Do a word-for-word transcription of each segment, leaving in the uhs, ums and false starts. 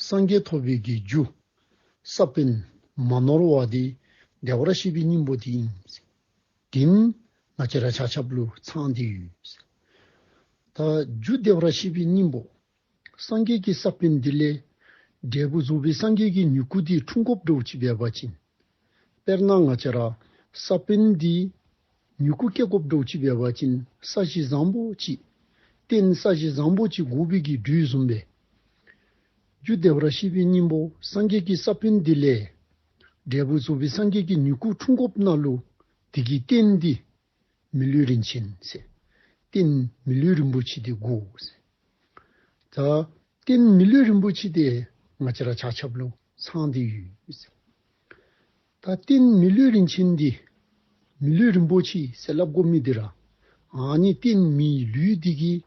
སངས་རྒྱས་ཐོབ་པའི་གི་རྒྱུ་ས་བོན་མ་ནོར་བ་འདི་བདེ་བར་གཤེགས་པའི་སྙིང་པོ་འདི་ཨིན། དེ་ནི་ང་བཅས་ར་ཆ་ཁྱབ་ལུ་ཚང་སྟེ་ཡོད། ད་རྒྱུ་བདེ་བར་གཤེགས་པའི་སྙིང་པོ་སངས་རྒྱས་ཀྱི་ས་བོན་འདི་ལས་འབྲས་བུ་རྫོགས་པའི་སངས་རྒྱས་ཀྱི་མྱུ་གུ་འདི་འཁྲུངས་དགོཔ་འདྲཝ་ཅིག་འབད་བ་ཅིན། དཔེར་ན་ང་བཅས་ར་ས་བོན་འདི་མྱུ་གུ་སྐྱེ་དགོཔ་འདྲཝ་ཅིག་འབད་བ་ཅིན་ས་གཞི་བཟང་པོ་ཅིག། རྟེན་ས་གཞི་བཟང་པོ་ཅིག་དགོ་པའི་གི་དུས་བཟུམ་སྦེ། རྒྱུ་བདེ་བར་གཤེགས་པའི་སྙིང་པོ་སངས་རྒྱས་ཀྱི་ས་བོན་འདི་ལས་འབྲས་བུ་རྫོགས་པའི་སངས་རྒྱས་ཀྱི་མྱུ་གུ་འཁྲུངས་དགོཔ་ནང་ལུ་དེ་གི་རྟེན་འདི་མི་ལུས་རིན་ཆེན་ཟེར། རྟེན་མི་ལུས་རིན་པོ་ཆེ་འདི་དགོ་ཟེར། ད་རྟེན་མི་ལུས་རིན་པོ་ཆེ་འདི་ང་བཅས་ར་ཆ་ཁྱབ་ལུ་ཚང་སྟེ་ཡོད་ཟེར། ད་རྟེན་མི་ལུས་རིན་ཆེན་འདི་མི་ལུས་རིན་པོ་ཆེ་ཟེར་སླབ་དགོ་མི་འདི་ར་ཨ་ནི་རྟེན་མི་ལུས་འདི་གིས་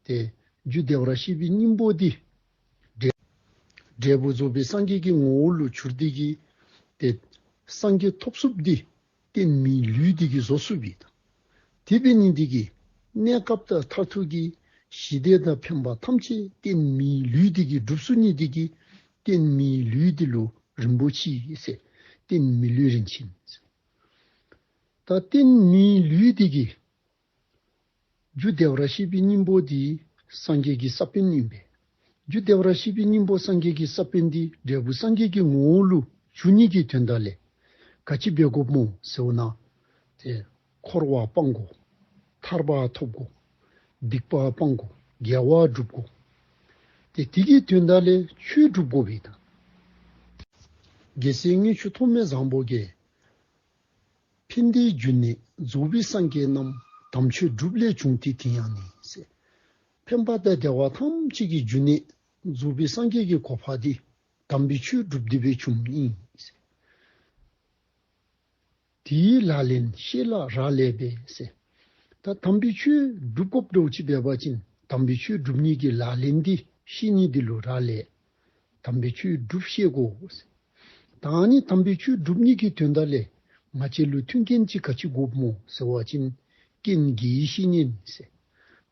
ཏེ་རྒྱུ་བདེ་བར་གཤེགས་པའི་སྙིང་པོ་འདི་འབྲས་འབྲས་བུ་རྫོགས་པའི་སངས་རྒྱས་ཀྱི་ངོ་བོ་ལུ་གྱུར་ཏེ་གིས་ཏེ་སངས་རྒྱས་ཐོབ་ཚུགསཔ་འདི་རྟེན་མི་ལུས་འདི་གིས་བཟོ་ཚུགསཔ་ཨིན། དེ་འབད་ནི་འདི་གིས་གནས་སྐབས་དང་མཐར་ཐུག་གི་ཞི་བདེ་དང་ཕན་པ་ཐམས་ཅད་རྟེན་མི་ལུས་འདི་གིས་སྒྲུབ་ཚུགས་ནི་འདི་གིས་རྟེན་མི་ལུས་འདི་ལུ་རིན་པོ་ཆེ་ཟེར། རྟེན་མི་ལུས་རིན་ཆེན་ཟེར། ད་རྟེན་མི་ལུས་འདི་གིས་རྒྱུ་བདེ་བར་གཤེགས་པའི་སྙིང་པོ་འདི་སངས་རྒྱས་ཀྱི་ས་བོན་ཨིན་པས། རྒྱུ་བདེ་བར་གཤེགས་པའི་སྙིང་པོ་སངས་རྒྱས་ཀྱི་ས་བོན་འདི་འབྲས་བུ་སངས་རྒྱས་ཀྱི་ངོ་བོ་ལུ་གྱུར་ནི་གི་དོན་དག་ལས་ག་ཅི་འབད་དགོཔ་སྨོ་ཟེར་བ་ན། ཏེ་འཁོར་བ་སྤང་དགོ། ཐར་པ་ཐོབ་དགོ། སྡིག་པ་སྤང་དགོ། དགེ་བ་སྒྲུབ་དགོ། ཏེ་དེ་གི་དོན་དག་ལས་ཆོས་སྒྲུབ་དགོ་པས་ད། རྒྱལ་སྲས་དངུལ་ཆུ་ཐོགས་མེད་བཟང་པོ་གིས་ཕན་བདེའི་འབྱུང་གནས་རྫོགས་པའི་སངས་རྒྱས་རྣམས། དམ་ཆོས་སྒྲུབ་ལས་བྱུང་སྟེ་དེ་ཡང་ནི་ཟེར། ཕན་པ་དང་བདེ་བ་ཐམས་ཅད་ཀྱི་འབྱུང་གནས་རྫོགས་པའི་སངས་རྒྱས་ཀྱི་གོ་འཕང་འདི་དམ་པའི་ཆོས་སྒྲུབ་སྟེ་སྦེ་བྱུངམ་ཨིན་ཟེར། དེའི་ལག་ལེན་ཤེས་ལ་རག་ལས་པས་ཟེར། ད་དམ་པའི་ཆོས་སྒྲུབ་དགོཔ་འདྲཝ་ཅིག་འབད་བ་ཅིན་དམ་པའི་ཆོས་སྒྲུབ་ནི་གི་ལག་ལེན་འདི་ཤེས་ནི་འདི་ལུ་རག་ལས། དམ་པའི་ཆོས་སྒྲུབ་ཤེས་དགོ་ཟེར། ད་ནི་དམ་པའི་ཆོས་སྒྲུབ་ནི་གི་དོན་དག་ལས་ང་བཅས་ལུ་མཐུན་རྐྱེན་ཅིག་ག་ཅི་དགོཔ་སྨོ་ཟེར་བ་ཅིན་རྐྱེན་དགེ་བའི་བཤེས་གཉེན་ཟེར།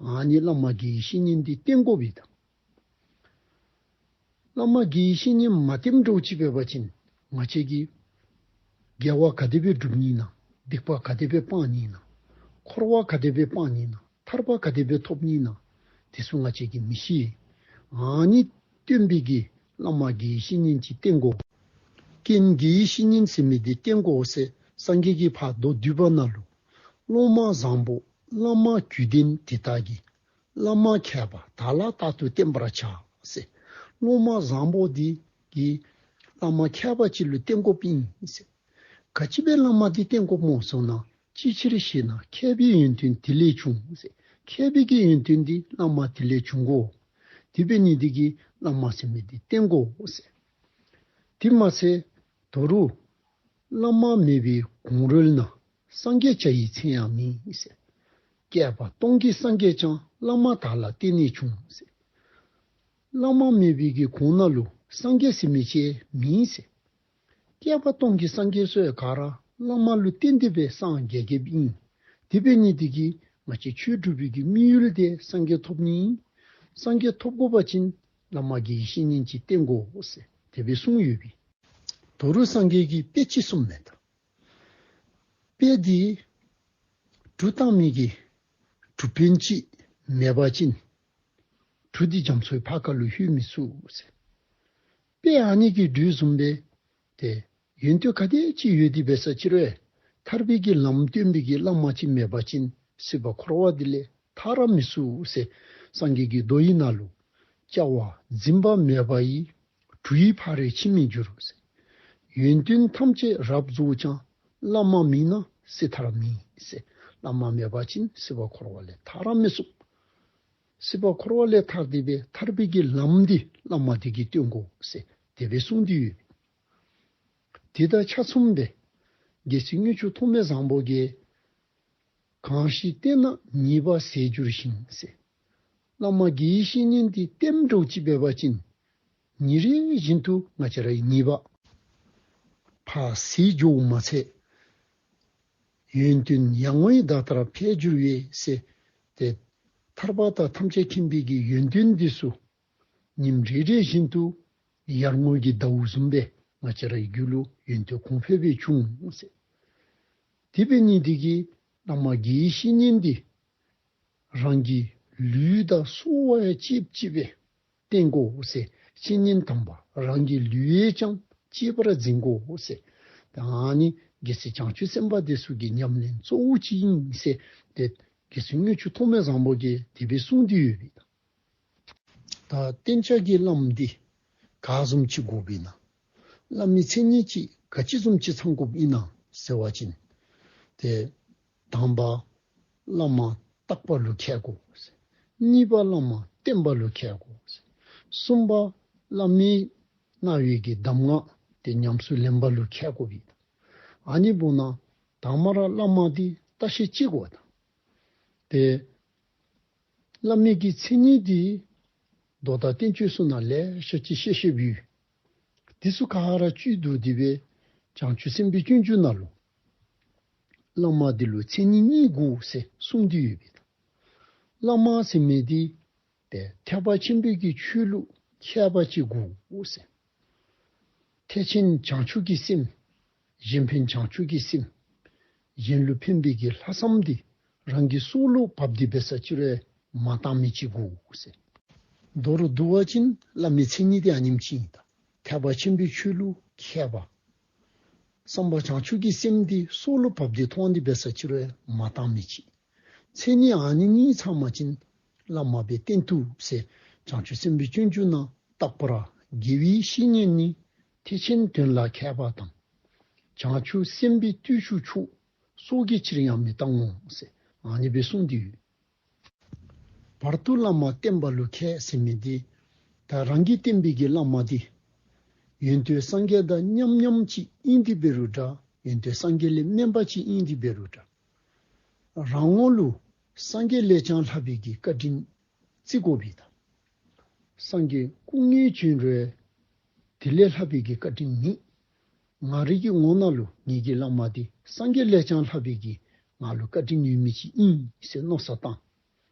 ཨ་ནི་བླ་མ་དགེ་བའི་བཤེས་གཉེན་འདི་བསྟེན་དགོ་པས་ད། བླ་མ་དགེ་བའི་བཤེས་གཉེན་མ་བསྟེནམ་འདྲཝ་ཅིག་འབད་བ་ཅིན་ང་བཅས་ཀྱིས་དགེ་བ་ག་དེ་སྦེ་སྒྲུབ་ནི་ན། སྡིག་པ་ག་དེ་སྦེ་སྤང་ནི་ན། འཁོར་བ་ག་དེ་སྦེ་སྤང་ནི་ན། ཐར་པ་ག་དེ་སྦེ་ཐོབ་ནི་ན། དེ་ཚུ་ང་བཅས་ཀྱིས་མི་ཤེས། ཨ་ནི་སྟོན་པའི་གི་བླ་མ་དགེ་བའི་བཤེས་གཉེན་ཅིག་བསྟེན་དགོ། རྐྱེན་དགེ་བའི་བཤེས་གཉེན་ཟེར་མི་འདི་བསྟེན་དགོ་ཟེར་སངས་རྒྱས་ཀྱིས་ཕར་མདོ་སྡུད་པ་ནང་ལུ། སློབ་མ་བཟང་པོ་བླ་མ་དགེ་ལྡན་དེ་དག་གིས། བླ་མ་མཁས་པ་དག་ལ་རྟག་ཏུ་བསྟེན་པར་བྱ་ཟེར། སློབ་མ་བཟང་པོ་འདི་གིས་བླ་མ་མཁས་པ་ཅིག་ལུ་བསྟེན་དགོཔ་ཨིན་ཟེར། ག་ཅི་སྦེ་བླ་མ་འདི་བསྟེན་དགོཔ་སྨོ་ཟེར་ན། ཅིའི་ཕྱིར་ཞེ་ན། མཁས་པའི་ཡོན་ཏན་དེ་ལས་བྱུང་ཟེར། མཁས་པའི་གི་ཡོན་ཏན་འདི་བླ་མ་དེ་ལས་བྱུང་དགོ། དེ་འབད་ནི་འདི་གིས་བླ་མ་ཟེར་མི་འདི་བསྟེན་དགོ་ཟེར། དེ་མ་ཚད་ད་རུང་བླ་མ་མེད་པའི་གོང་རོལ་ན། སངས་རྒྱས་བྱ་བའི་མཚན་ཡང་མེད་ཟེར། བསྐལ་པ་སྟོང་གི་སངས་རྒྱས་ཀྱང་། བླ་མ་དག་ལ་བརྟེན་ནས་བྱུང་ཟེར། བླ་མ་མེད་པའི་གི་གོང་ན་ལུ་སངས་རྒྱས་ཟེར་མི་ཅིག་མེད་ཟེར། བསྐལ་པ་སྟོང་གི་སངས་རྒྱས་ཚུ་ཡང་ག་ར་བླ་མ་ལུ་བརྟེན་ཏེ་སྦེ་སངས་རྒྱས་རྒྱསཔ་ཨིན། དེ་འབད་ནི་འདི་གིས་ང་བཅས་ཆོས་སྒྲུབ་པའི་གི་དམིགས་ཡུལ་འདི་སངས་རྒྱས་ཐོབ་ནི་ཨིན། སངས་རྒྱས་ཐོབ་དགོ་པ་ཅིན་བླ་མ་དགེ་བའི་བཤེས་གཉེན་ཅིག་བསྟེན་དགོ་ཟེར་དེ་སྦེ་གསུངས་ཡོད་པས། ད་རུང་སངས་རྒྱས་ཀྱིས་དཔེ་ཅིག་གསུངསམ་མས་ད། དཔེ་འདི་གྲུ་བཏང་མི་གི་གྲུ་དཔོན་ཅིག་མེད་པ་ཅིན་གྲུ་འདི་རྒྱ་མཚོའི་ཕར་ཁ་ལུ་ལྷོད་མི་ཚུགས་ཟེར། དཔེ་ཨ་ནི་གི་གྲུ་བཟུམ་སྦེ་ཏེ་ཡོན་ཏན་ག་དེ་ཅིག་ཡོད་དེ་འབད་ས་ཅིག་རུང་ཐར་པའི་གི་ལམ་སྟོན་པའི་གི་བླ་མ་ཅིག་མེད་པ་ཅིན་སྲིད་པ་འཁོར་བ་འདི་ལས་ཐར་ར་མི་ཚུགས་ཟེར། སངས་རྒྱས་ཀྱི་མདོ་ཡི་ནང་ལུ། བྱ་བ་འཛིན་པ་མེད་པ་ཡིས། གྲུ་ཡི་ཕ་རོལ་ཕྱིན་མི་འགྱུར་ཟེར། ཡོན་ཏན་ཐམས་ཅད་རབ་རྫོགས་ཀྱང་། བླ་མ་མེད་ན་སྲིད་ཐར་མེད་ཟེར། བླ་མ་མེད་པ་ཅིན་སྲིད་པ་འཁོར་བ་ལས་ཐར་ར་མི་ཚུགས། སྲིད་པ་འཁོར་བ་ལས་ཐར་ཏེ་སྦེ་ཐར་པའི་གི་ལམ་འདི་བླ་མ་འདི་གིས་སྟོན་དགོ་ཟེར་དེ་སྦེ་གསུངས་ཏེ་ཡོད། དེ་དང་ཆ་མཚུངས་པའི་རྒྱལ་སྲས་དངུལ་ཆུ་ཐོགས་མེད་བཟང་པོ་གིས། གང་ཞིག་བསྟེན་ན་ཉེས་པ་ཟད་འགྱུར་ཞིང་ཟེར། བླ་མ་དགེ་བའི་བཤེས་གཉེན་འདི་བསྟེནམ་འདྲཝ་ཅིག་འབད་བ་ཅིན་ཉིན་རེ་བཞིན་དུ་ང་བཅས་རའི་ཉེས་པ་ཕར་ཟད་འགྱོཝ་མ་ཚད་ཡོན་ཏན་ཡར་ངོའི་ཟླ་ལྟར་འཕེལ་འགྱུར་བས་ཟེར། ཏེ་ཐར་པ་དང་ཐམས་ཅད་མཁྱེན་པའི་གི་ཡོན་ཏན་འདི་ཚུ་ཉིནམ་རེ་རེ་བཞིན་དུ་ ཡར་ངོ་གི་ཟླཝ་བཟུམ་སྦེ་ང་བཅས་རའི་རྒྱུད་ལུ་ཡོན་ཏན་གོང་འཕེལ་སྦེ་འབྱུང་ཟེར། དེ་འབད་ནི་འདི་གིས་བླ་མ་དགེ་བའི་བཤེས་གཉེན་འདི་རང་གི་ལུས་དང་སྲོག་ཡང་གཅིགཔ་གཅིགཔ་སྦེ་བསྟེན་དགོ་ཟེར། བཤེས་གཉེན་དམ་པ་རང་གི་ལུས་ཡང་ཀྱང་གཅེས་པར་འཛིན་དགོ་ཟེར། ད་ཨ་ནི་རྒྱལ་སྲས་བྱང་ཆུབ་སེམས་དཔའ་དེ་ཚུ་གི་ཉམས་ལེན་གཙོ་བོ་ཅིག་ཨིན་ཟེར། ཏེ་རྒྱལ་སྲས་དངུལ་ཆུ་ཐོགས་མེད་བཟང་པོ་གིས་དེ་སྦེ་གསུངས་ཏེ་ཡོད་པས། ད་གཏན་འཇགས་ཀྱི་བླམ་འདི་ག་བཟུམ་ཅིག་དགོཔ་ཨིན་ན། བླ་མའི་མཚན་ཉིད་ཅིག་ག་ཅི་བཟུམ་ཅིག་ཚང་དགོཔ་ཨིན་ན་ཟེར་བ་ཅིན། ཏེ་དང་པ་བླ་མ་རྟག་པ་ལུ་མཁས་དགོ། གཉིས་པ་བླ་མ་བསྟེན་པ་ལུ་མཁས་དགོ། གསུམ་པ་བླ་མའི་གནང་བའི་གི་གདམས་ངག་དེ་ཉམས་སུ་ལེན་པ་ལུ་མཁས་དགོ་པས། ཨ་ནི་འབདཝ་ད་དང་པ་ར་བླ་མ་འདི་བརྟག་ཤིང་དཔྱད་དགོ་ད། ཏེ་བླ་མའི་གི་མཚན་ཉིད་འདི་མདོ་དང་བསྟན་བཅོས་ཚུ་ནང་ལེ་ཤ་ཅིག་བཤད་བཤདཔ་ཡོད། དེ་ཚུ་ག་ར་བཅུད་བསྡུ་སྟེ་སྦེ་བྱང་ཆུབ་སེམས་དཔའི་སྤྱོད་འཇུག་ནང་ལུ་བླ་མ་འདི་ལུ་མཚན་ཉིད་གཉིས་དགོ་ཟེར་གསུངས་ཏེ་ཡོད་པས། བླ་མ་ཟེར་མི་འདི་ཏེ་ཐེག་པ་ཆེན་པོའི་གི་ཆོས་ལུ་མཁས་པ་ཅིག་དགོ་ཟེར། ཐེག་ཆེན་བྱང་ཆུབ་ཀྱི་སེམས། གཞན་ཕན་བྱང་ཆུབ་ཀྱི་སེམས། གཞན་ལུ་ཕན་པའི་གི་ལྷག་བསམ་འདི་རང་གི་སྲོག་ལུ་བབས་ཏེ་འབད་ས་ཅིག་རུང་མ་བཏང་མི་ཅིག་དགོ་ཟེར། མདོར་བསྡུ་བ་ཅིན་བླ་མའི་མཚན་ཉིད་འདི་ཨ་ནེམ་ཅིག་ཨིན་ད། ཐེག་པ་ཆེན་པོའི་ཆོས་ལུ་མཁས་པ། བསམ་པ་བྱང་ཆུབ་ཀྱི་སེམས་འདི་སྲོག་ལུ་བབས་ཏེ་ཐོན་ཏེ་འབད་ས་ཅིག་རུང་མ་བཏང་མི་ཅིག། མཚན་ཉིད་ཨ་ནི་གཉིས་ཚང་པ་ཅིན་བླ་མ་སྦེ་བསྟེན་བཏུབ་ཟེར། བྱང་ཆུབ་སེམས་དཔའི་སྤྱོད་འཇུག་ནང་རྟག་པར་དགེ་བའི་བཤེས་གཉེན་ནི། ཐེག་ཆེན་དོན་ལ་མཁས་པ་དང་། བྱང་ཆུབ་སེམས་དཔའི་བརྟུལ་ཞུགས་མཆོག། སྲོག་གི་ཕྱིར་ཡང་མི་བཏང་ངོ་ཟེར། ཨ་ནི་སྦེ་གསུངས་ཏེ་ཡོད། བར་དུ་བླ་མ་བསྟེན་པ་ལུ་མཁས་ཟེར་མི་འདི་ད་རང་གིས་བསྟེན་པའི་གི་བླ་མ་འདི་ཡོན་ཏན་སངས་རྒྱས་དང་མཉམ་མཉམ་ཅིག་ཨིན་ཏེ་འབད་རུང་འདྲ། ཡོན་ཏན་སངས་རྒྱས་ལས་དམན་པ་ཅིག་ཨིན་ཏེ་འབད་རུང་འདྲ། རང་ངོ་ལུ་སངས་རྒྱས་ལས་ཀྱང་ལྷག་པའི་གི་བཀའ་དྲིན་བརྩི་དགོ་པས་ད། སངས་རྒྱས་སྐུ་དངོས་བྱོན་རུང་དེ་ལས་ལྷག་པའི་གི་བཀའ་དྲིན་མེད། ང་རའི་གི་ངོ་ནང་ལུ་ངེའི་གི་བླ་མ་འདི་སངས་རྒྱས་ལས་ཀྱང་ལྷག་པའི་གི་ང་ལུ་བཀའ་དྲིན་ཡོད་མི་ཅིག་ཨིན་ཟེར་མནོ་བསམ་བཏང་།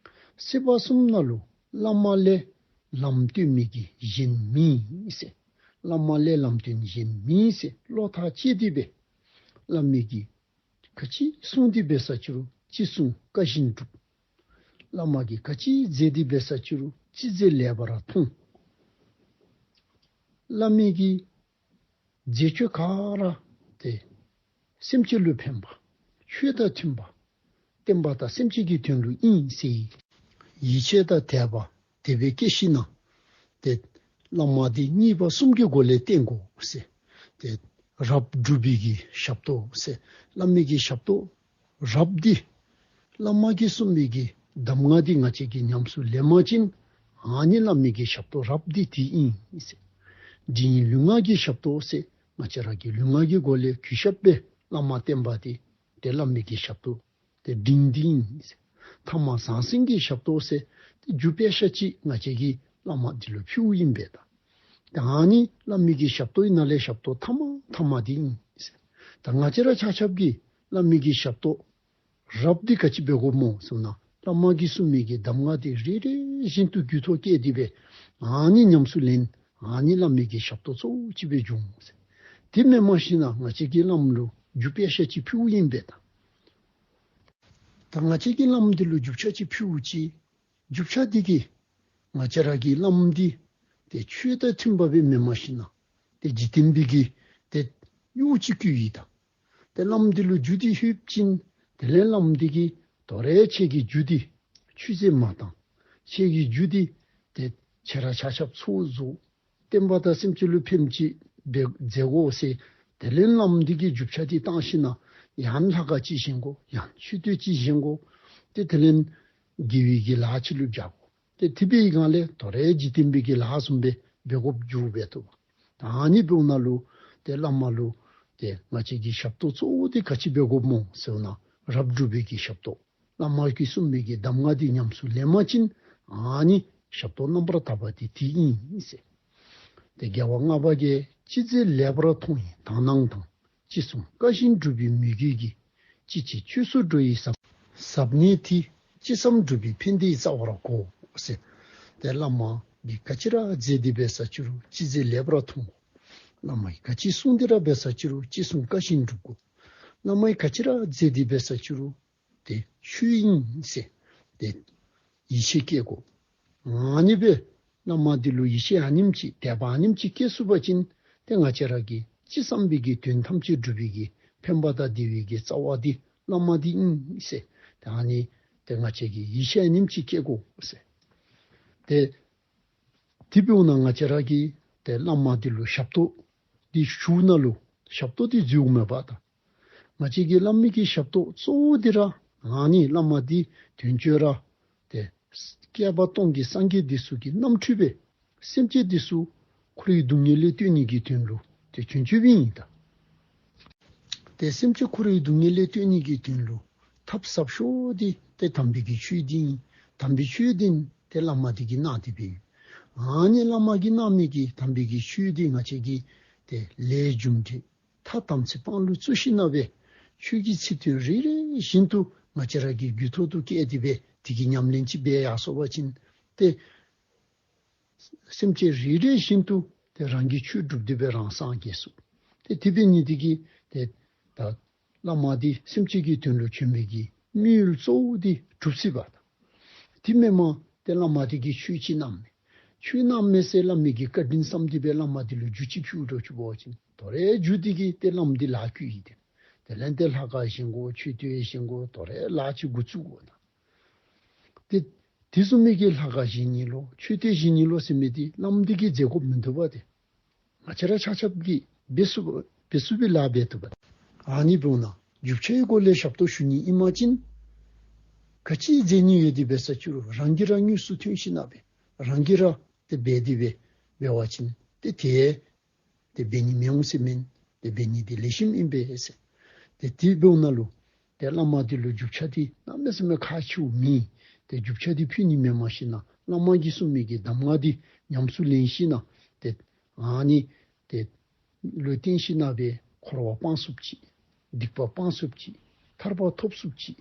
སྲིད་པ་གསུམ་ནང་ལུ་བླ་མ་ལས་ལམ་སྟོན་མི་གི་གཞན་མེད་ཟེར། བླ་མ་ལས་ལམ་སྟོན་གཞན་མེད་ཟེར་བློ་ཐག་བཅད་དེ་སྦེ་བླ་མའི་གི་ག་ཅི་གསུངས་ཏེ་འབད་ས་ཅིག་རུང་ཅི་གསུང་བཀའ་བཞིན་སྒྲུབ། བླ་མ་གིས་ག་ཅི་མཛད་དེ་འབད་ས་ཅིག་རུང་ཅི་མཛད་ལེགས་པར་མཐོང་། བླ་མའི་གི་མཛད་སྤྱོད་ག་ར་ཏེ་སེམས་ཅན་ལུ་ཕན་པ། ཆོས་དང་མཐུན་པ། བསྟན་པ་དང་སེམས་ཅན་གྱི་དོན་ལུ་ཨིན་ཟེར་ཡིད་ཆེས་དང་དད་པ་དེ་སྦེ་བསྐྱེད་ཞིནམ་ཏེ་བླ་མ་འདི་གཉིས་པ་གསུམ་གྱི་སྒོ་ལས་བསྟེན་དགོ་ཟེར། ཏེ་རབ་སྒྲུབ་པའི་གི་ཞབས་ཏོག་ཟེར། བླ་མའི་གི་ཞབས་ཏོག་རབ་འདི་བླ་མ་གིས་གསུངས་མི་གི་གདམས་ངག་འདི་ང་བཅས་ཀྱིས་ཉམས་སུ་ལེན་པ་ཅིན་ཨ་ནི་བླ་མའི་གི་ཞབས་ཏོག་རབ་འདི་དེ་ཨིན་ཟེར། འབྲིང་ལུས་ངག་གི་ཞབས་ཏོག་ཟེར། ང་བཅས་ར་གི་ལུས་ངག་གི་སྒོ་ལས་གུས་ཞབས་སྦེ་བླ་མ་བསྟེན་པ་འདི་ཏེ་བླ་མའི་གི་ཞབས་ཏོག་ཏེ་འབྲིང་འདི་ཨིན་ཟེར། ཐ་མ་ཟང་ཟིང་གི་ཞབས་ཏོག་ཟེར་ཏེ་རྒྱུ་དཔེ་ཤ་ཅིག་ང་བཅས་ཀྱིས་བླ་མ་འདི་ལུ་ཕུལཝ་ཨིན་པས་ད། ཏེ་ཨ་ནི་བླ་མའི་གི་ཞབས་ཏོག་ཨིན་ན་ལས་ཞབས་ཏོག་ཐ་མ་ཐ་མ་འདི་ཨིན་ཟེར། ད་ང་བཅས་ར་ཆ་ཁྱབ་ཀྱིས་བླ་མའི་གི་ཞབས་ཏོག་རབ་འདི་ག་ཅི་འབད་དགོཔ་སྨོ་ཟེར་ན་བླ་མ་གིས་གསུངས་མི་གི་གདམས་ངག་འདི་རེ་རེ་བཞིན་དུ་རྒྱུད་ཐོག་བསྐྱེད་དེ་སྦེ་ཨ་ནི་ཉམས་སུ་ལེན། ཨ་ནི་བླ་མའི་གི་ཞབས་ཏོག་གཙོ་བོ་ཅིག་སྦེ་འབྱུང་ཟེར། དེ་མེན་པ་ཅིན་ང་བཅས་ཀྱིས་བླམ་ལུ་རྒྱུ་དཔེ་ཤ་ཅིག་ཕུལཝ་ཨིན་པས་ད། ད་ང་བཅས་ཀྱིས་བླམ་འདི་ལུ་རྒྱུ་ཆ་ཅིག་ཕུལཝ་ཅིག་རྒྱུ་ཆ་འདི་གིས་ང་བཅས་ར་གི་བླམ་འདི་ཏེ་ཆོས་དང་མཐུན་པ་སྦེ་མེན་པ་ཅིན་ཏེ་འཇིག་རྟེན་པའི་གི་ཏེ་གཡོག་ཅིག་བཀོལཝ་ཨིན་ད། ཏེ་བླམ་འདི་ལུ་རྒྱུ་འདི་ལྷོདཔ་ཅིན་དེ་ལས་བླམ་འདི་གིས་དོ་རུང་ཁྱོད་ཀྱི་རྒྱུ་འདི་ཆུད་ཟོས་མ་བཏང་། ཁྱོད་ཀྱི་རྒྱུ་འདི་ཏེ་ཁྱེད་ར་ཆ་ཁྱབ་ཚུ་བཟོ། བསྟན་པ་དང་སེམས་ཅན་ལུ་ཕནམ་ཅིག་སྦེ་མཛད་དགོ་ཟེར། དེ་ལས་བླམ་འདི་གིས་རྒྱུ་ཆ་འདི་བཏང་ཞིནམ་ཡང་ལྷ་ཁང་ཅིག་བཞེངས་དགོ། ཡང་མཆོད་རྟེན་ཅིག་བཞེངས་དགོ། ཏེ་དེ་ལས་དགེ་བའི་གི་ལཱ་ཅིག་ལུ་བྱ་དགོ། ཏེ་དེ་འབད་བའི་སྒང་ལས་དོ་རུང་འཇིག་རྟེན་པའི་གི་ལཱ་བཟུམ་སྦེ་འབད་དགོཔ་འགྱོ་འབད་དོ། ད་ཨ་ནི་འབདཝ་ད་ལུ་ཏེ་བླ་མ་ལུ་ཏེ་ང་བཅས་ཀྱི་ཞབས་ཏོག་གཙོ་བོ་འདི་ག་ཅི་འབད་དགོཔ་སྨོ་ཟེར་ན་རབ་སྒྲུབ་པའི་གི་ཞབས་ཏོག། བླ་མ་གིས་གསུངས་མི་གི་གདམས་ངག་འདི་ཉམས་སུ་ལེན་པ་ཅིན་ཨ་ནི་ཞབས་ཏོག་རྣམ་པར་དག་པ་འདི་དེ་ཨིན་ཟེར། ཏེ་རྒྱལ་བ་ལྔ་པ་གིས་ཅི་མཛད་ལེགས་པར་མཐོང་བའི་དག་སྣང་དང་། ཅི་གསུང་བཀའ་བཞིན་སྒྲུབ་པའི་མོས་གུས་ཀྱིས། ཅི་བྱེད་ཆོས་སུ་འགྲོ་ཡི་ཟབ། ཟབ་གནད་དེ་ཅི་བསམ་སྒྲུབ་པའི་ཕན་བདེའི་རྩ་བར་གོ་ཟེར། ཏེ་བླ་མ་ གིས་ག་ཅི་ར་མཛད་དེ་འབད་ས་ཅི་རུང་ཅི་མཛད་ལེགས་པར་མཐོང་དགོ། བླ་མ་གིས་ག་ཅི་གསུངས་ཏེ་ར་འབད་ས་ཅི་རུང་ཅི་གསུང་བཀའ་བཞིན་སྒྲུབ་དགོ། བླ་མ་གིས་ག་ཅི་ར་མཛད་དེ་འབད་ས་ཅི་རུང་ཏེ་ཆོས་ཨིན་ཟེར་ཏེ་ཡིད་ཆེས་བསྐྱེད་དགོ། ཨ་ནི་སྦེ་བླ་མ་འདི་ལུ་ཡིད་ཆེས་ཨ་ནེམ་ཅིག་དད་པ་ཨ་ནེམ་ཅིག་བསྐྱེད་ཚུགས་པ་ཅིན་ཏེ་ང་བཅས་ར་གིས་ཅི་བསམ་པའི་གི་དོན་ཐམས་ཅད་འགྲུབ་པའི་གི་ཕན་པ་དང་བདེ་བའི་གི་རྩ་བ་འདི་བླ་མ་འདི་ཨིན་ཟེར། ཏེ་ཨ་ནི་ཏེ་ང་བཅས་ཀྱིས་ཡིད་ཆེས་ཨ་ནེམ་ཅིག་བསྐྱེད་དགོ་ཟེར། ཏེ་དེ་འབདཝ་ད་ང་བཅས་ར་གིས་ཏེ་བླ་མ་འདི་ལུ་ཞབས་ཏོག་འདི་ཞུ་ནི་ལུ་ཞབས་ཏོག་འདི་འཛོལཝ་མེད་པ་དང་། ང་བཅས་ཀྱིས་བླ་མ་གི་ཞབས་ཏོག་གཙོ་བོ་འདི་ར་ཨ་ནི་བླ་མ་འདི་དོན་གཅོད་ར་ཏེ་བསྐལ་པ་སྟོང་གི་སངས་རྒྱས་འདི་ཚུ་གི་རྣམ་འཕྲུལ་སྦེ་སེམས་ཅན་འདི་ཚུ་འཁོར་བའི་སྡུག་བསྔལ་ལས་བཏོན་ནི་གི་དོན་ལུ་ཏེ་བྱོན་བྱོནམ་ཨིན་ད། ཏེ་སེམས་ཅན་འཁོར་བའི་སྡུག་བསྔལ་ལས་བཏོན་ནི་གི་དོན་ལུ་ཐབས་ཟབ་ཤོས་འདི་ཏེ་དམ་པའི་གི་ཆོས་འདི་ཨིན། དམ་པའི་ཆོས་འདི་ཏེ་བླ་མ་འདི་གིས་གནང་སྟེ་འབད་ཨ་ནི་བླ་མ་གིས་གནང་མི་གི་དམ་པའི་གི་ཆོས་འདི་ང་བཅས་ཀྱིས་ཏེ་ལས་རྒྱུ་འབྲས་ཐ་དམ་ཚིག་དཔང་ལུ་བཙུགས་ཞིནམ་ལས་ཆོས་ཀྱི་ཚིག་དོན་རེ་རེ་བཞིན་དུ་ང་བཅས་ར་གི་རྒྱུད་ཐོག་ཏུ་བསྐྱལ་ཏེ་འབད་དེ་གི་ཉམས་ལེན་ཅིག་འབད་ཡར་སོང་པ་ཅིན་ཏེ་སེམས་ཅན་རེ་རེ་བཞིན་དུ་ཏེ་རང་གིས་ཆོས་སྒྲུབ་སྟེ་འབད་རང་སངས་རྒྱས་ཚུགས། ཏེ་དེ་འབད་ནི་འདི་གིས་ཏེ་ད་བླ་མ་འདི་སེམས་ཅན་གྱི་དོན་ལུ་བྱོན་པའི་གི་དམིགས་ཡུལ་གཙོ་བོ་འདི་གྲུབ་སོ་ཡི་པ་དང་། དེ་མེན་པར་ཏེ་བླ་མ་འདི་གིས་ཆོས་ཅིག་གནངམ་མས། ཆོས་གནངམ་མས་ཟེར་བླ་མའི་གི་བཀའ་དྲིན་བསམ་སྟེ་འབད་བླ་མ་འདི་ལུ་རྒྱུ་ཅིག་ཕུལ་འགྱོ་ཅི་འབད་བ་ཅིན་དོ་རུང་རྒྱུ་འདི་གིས་ཏེ་བླམ་འདི་ལཱ་བཀོད་ཡི། ཏེ་དེ་ལས་ཏེ་ལྷ་ཁང་བཞེངས་དགོ། མཆོད་རྟེན་བཞེངས་དགོ། དོ་རུང་ལཱ་ཅིག་འགོ་བཙུགས་དགོ་ད། ཏེ་དེ་བཟུམ་མའི་གི་ལྷ་ཁང་བཞེངས་ནི་ལོ་མཆོད་རྟེན་བཞེངས་ནི་ལོ་ཟེར་མི་འདི་བླམ་འདི་གིས་མཛད་དགོཔ་མིན་འདུག་པ། ཏེ་ང་བཅས་ར་ཆ་ཁྱབ་ཀྱིས་འབད་ཚུགས་འབད་ཚུགས་པའི་ལཱ་འབད་བཏུབ་པ། ཨ་ནི་འབདཝ་ད་རྒྱུ་ཆ་གི་སྒོ་ལས་ཞབས་ཏོག་ཞུ་ནི་ཨིན་པ་ཅིན་ག་ཅི་མཛད་ནི་ཡོད་དེ་འབད་ས་ཅི་རུང་རང་གིས་ར་དངོས་སུ་ཐོན་ཞིནམ་ལས་རང་གིས་ར་ཏེ་འབད་དེ་འབད་འབད་བ་ཅིན་ཏེ་ཏེ་ཏེ་འབད་ནི་མི་འོང་ཟེར་མེན། ཏེ་འབད་ནི་འདི་ལེགས་ཤོམ་ཨིན་པས་ཟེར། ཏེ་དེ་འབདཝ་ད་ལུ་ཏེ་བླ་མ་འདི་ལུ་རྒྱུ་ཆ་འདི་གནམ་མེད་ས་མེད་ཁག་ཆེཝ་མེད། ཏེ་རྒྱུ་ཆ་འདི་ཕུལ་ནི་མེནམ་ཞིནམ་ལས་བླ་མ་གིས་གསུངས་མི་གི་གདམས་ངག་འདི་ཉམས་སུ་ལེན་ཞིནམ་ལས་ཏེ་ཨ་ནི་ཏེ་ལུ་བརྟེན་ཞིནམ་ལས་འཁོར་བ་སྤང་ཚུགསཔ་ཅིག། སྡིག་པ་སྤང་ཚུགསཔ་ཅིག། ཐར་པ་ཐོབ་ཚུགསཔ་ཅིག།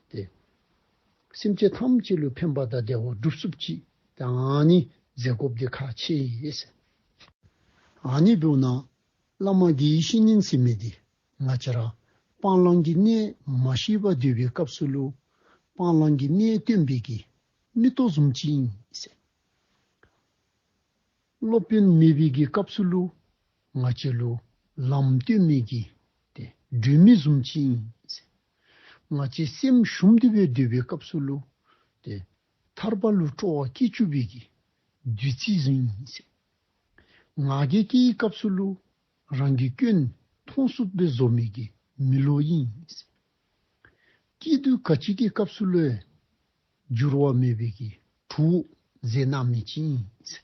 ཏེ་སེམས་ཅན་ཐམས་ཅད་ལུ་ཕན་པ་དང་བདེ་བ་སྒྲུབ་ཚུགསཔ་ཅིག། ཏེ་ཨ་ནི་མཛད་དགོཔ་འདི་ཁག་ཆེ་ཡི་ཟེར། ཨ་ནི་འབདཝ་ད་བླ་མ་དགེ་བའི་བཤེས་གཉེན་ཟེར་མི་འདི་ང་བཅས་ར་སྤང་བླང་གི་གནད་མ་ཤེས་པར་སྡོད་པའི་སྐབས་སུ་ལུ་སྤང་བླང་གི་གནད་སྟོན་པའི་གི་མིག་ཏོ་བཟུམ་ཅིག་ཨིན་ཟེར། སློབ་དཔོན་མེད་པའི་གི་སྐབས་སུ་ལུ་ང་བཅས་ལུ་ལམ་སྟོན་མི་གི་ཏེ་སྒྲོན་མེ་བཟུམ་ཅིག་ཨིན་ཟེར། ང་བཅས་སེམས་ཞུམ་སྟེ་འབད་སྡོད་པའི་སྐབས་སུ་ལུ་ཏེ་ཐར་པ་ལུ་སྤྲོ་བ་སྐྱེ་བཅུག་པའི་གི་བདུད་རྩི་བཟུམ་ཨིན་ཟེར། ང་རྒྱལ་སྐྱེ་བའི་སྐབས་སུ་ལུ་རང་གི་སྐྱོན་མཐོང་ཚུགསཔ་སྦེ་བཟོ་མི་གི་མེ་ལོང་ཨིན་ཟེར། སྐྱིད་སྡུག་ག་ཅི་གི་སྐབས་སུ་ལུ་འགྱུར་བ་མེད་པའི་གི་གྲོགས་མཛད་གནང་མི་ཅིག་ཨིན་ཟེར།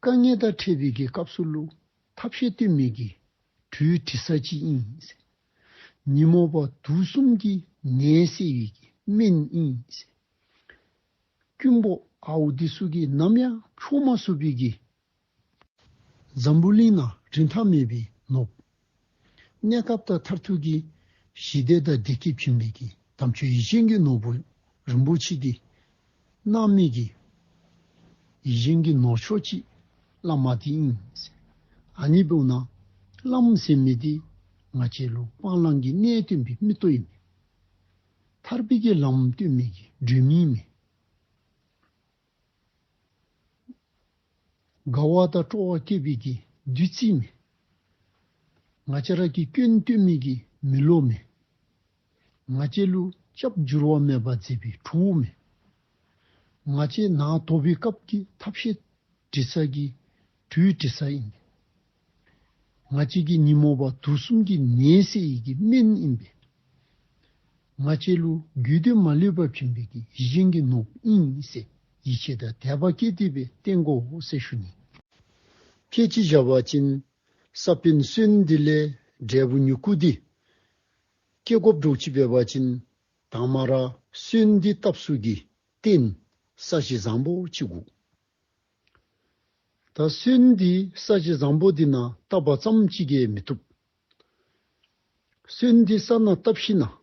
དཀའ་ངལ་དང་འཕྱད་པའི་གི་སྐབས་སུ་ལུ་ཐབས་ཤེས་སྟོན་མི་གི་གྲོས་དྲི་ས་ཅིག་ཨིན་ཟེར། ཉོན་མོངས་པ་དུག་གསུམ་གྱི་ནད་སེལ་བའི་གི་སྨན་ཨིན་ཟེར། རྐུན་པོ་ཨརཝ་འདི་ཚུ་གིས་ནམ་ཡང་འཕྱོག་མ་ཚུགས་པའི་གི་འཛམ་བུ་གླིང་ནང་རིན་ཐང་མེད་པའི་ནོར་བུ། གནས་སྐབས་དང་མཐར་ཐུག་གི་ཞི་བདེ་དང་བདེ་སྐྱིད་བྱིན་པའི་གི་དམ་ཆོས་ཡིད་བཞིན་གྱི་ནོར་བུ་རིན་པོ་ཆེ་འདི་གནང་མི་གི་ཡིད་བཞིན་གྱི་ནོར་མཆོག་ཅིག་བླ་མ་འདི་ཨིན་ཟེར། ཨ་ནི་འབདཝ་ད་བླམ་ཟེར་མི་འདི་ང་བཅས་ལུ་སྤང་བླང་གི་གནད་སྟོན་པའི་མིག་ཏོ་ཨིན་མས། ཐར་པའི་གི་ལམ་སྟོན་མི་གི་སྒྲོན་མེ་ཨིན་མས། དགའ་བ་དང་སྤྲོ་བ་སྐྱེད་པའི་གི་བདུད་རྩི་མས། ང་བཅས་ར་གི་སྐྱོན་སྟོན་མི་གི་མེ་ལོང་མས། ང་བཅས་ལུ་སྐྱབས་འགྱུར་བ་མེད་པར་མཛད་པའི་གྲོགས་མས། ང་བཅས་ནད་དོག་པའི་སྐབས་ཀྱི་ཐབས་ཤེས་དྲི་ས་གི་གྲོས་དྲི་ས་ཨིན་པས། ང་བཅས་ཀྱི་ཉོན་མོངས་པ་དུག་གསུམ་གྱི་ནད་སེལ་ནི་གི་སྨན་ཨིན་པས། ང་བཅས་ལུ་རྒྱུད་སྡེ་མ་ལུས་པ་བྱིན་པའི་གི་ཡིད་བཞིན་གྱི་ནོར་བུ་ཨིན་ཟེར་ཡིད་ཆེས་དང་དད་པ་བསྐྱེད་དེ་སྦེ་བསྟེན་དགོ་ཟེར་ཞུ་ནི། ཕལ་ཆེར་བཞག་པ་ཅིན་ས་བོན་སོན་འདི་ལས་འབྲས་བུ་མྱུ་གུ་འདི་སྐྱེ་དགོཔ་འདྲཝ་ཅིག་འབད་བ་ཅིན་དང་མ་ར་སོན་འདི་བཏབ་ས་གི་རྟེན་ས་གཞི་བཟང་པོ་ཅིག་དགོ། ད་སོན་འདི་ས་གཞི་བཟང་པོ་འདི་ནང་བཏབ་པ་ཙམ་ཅིག་གིས་མི་བཏུབ། སོན་འདི་ས་ནང་བཏབ་ཞིནམ་ལས་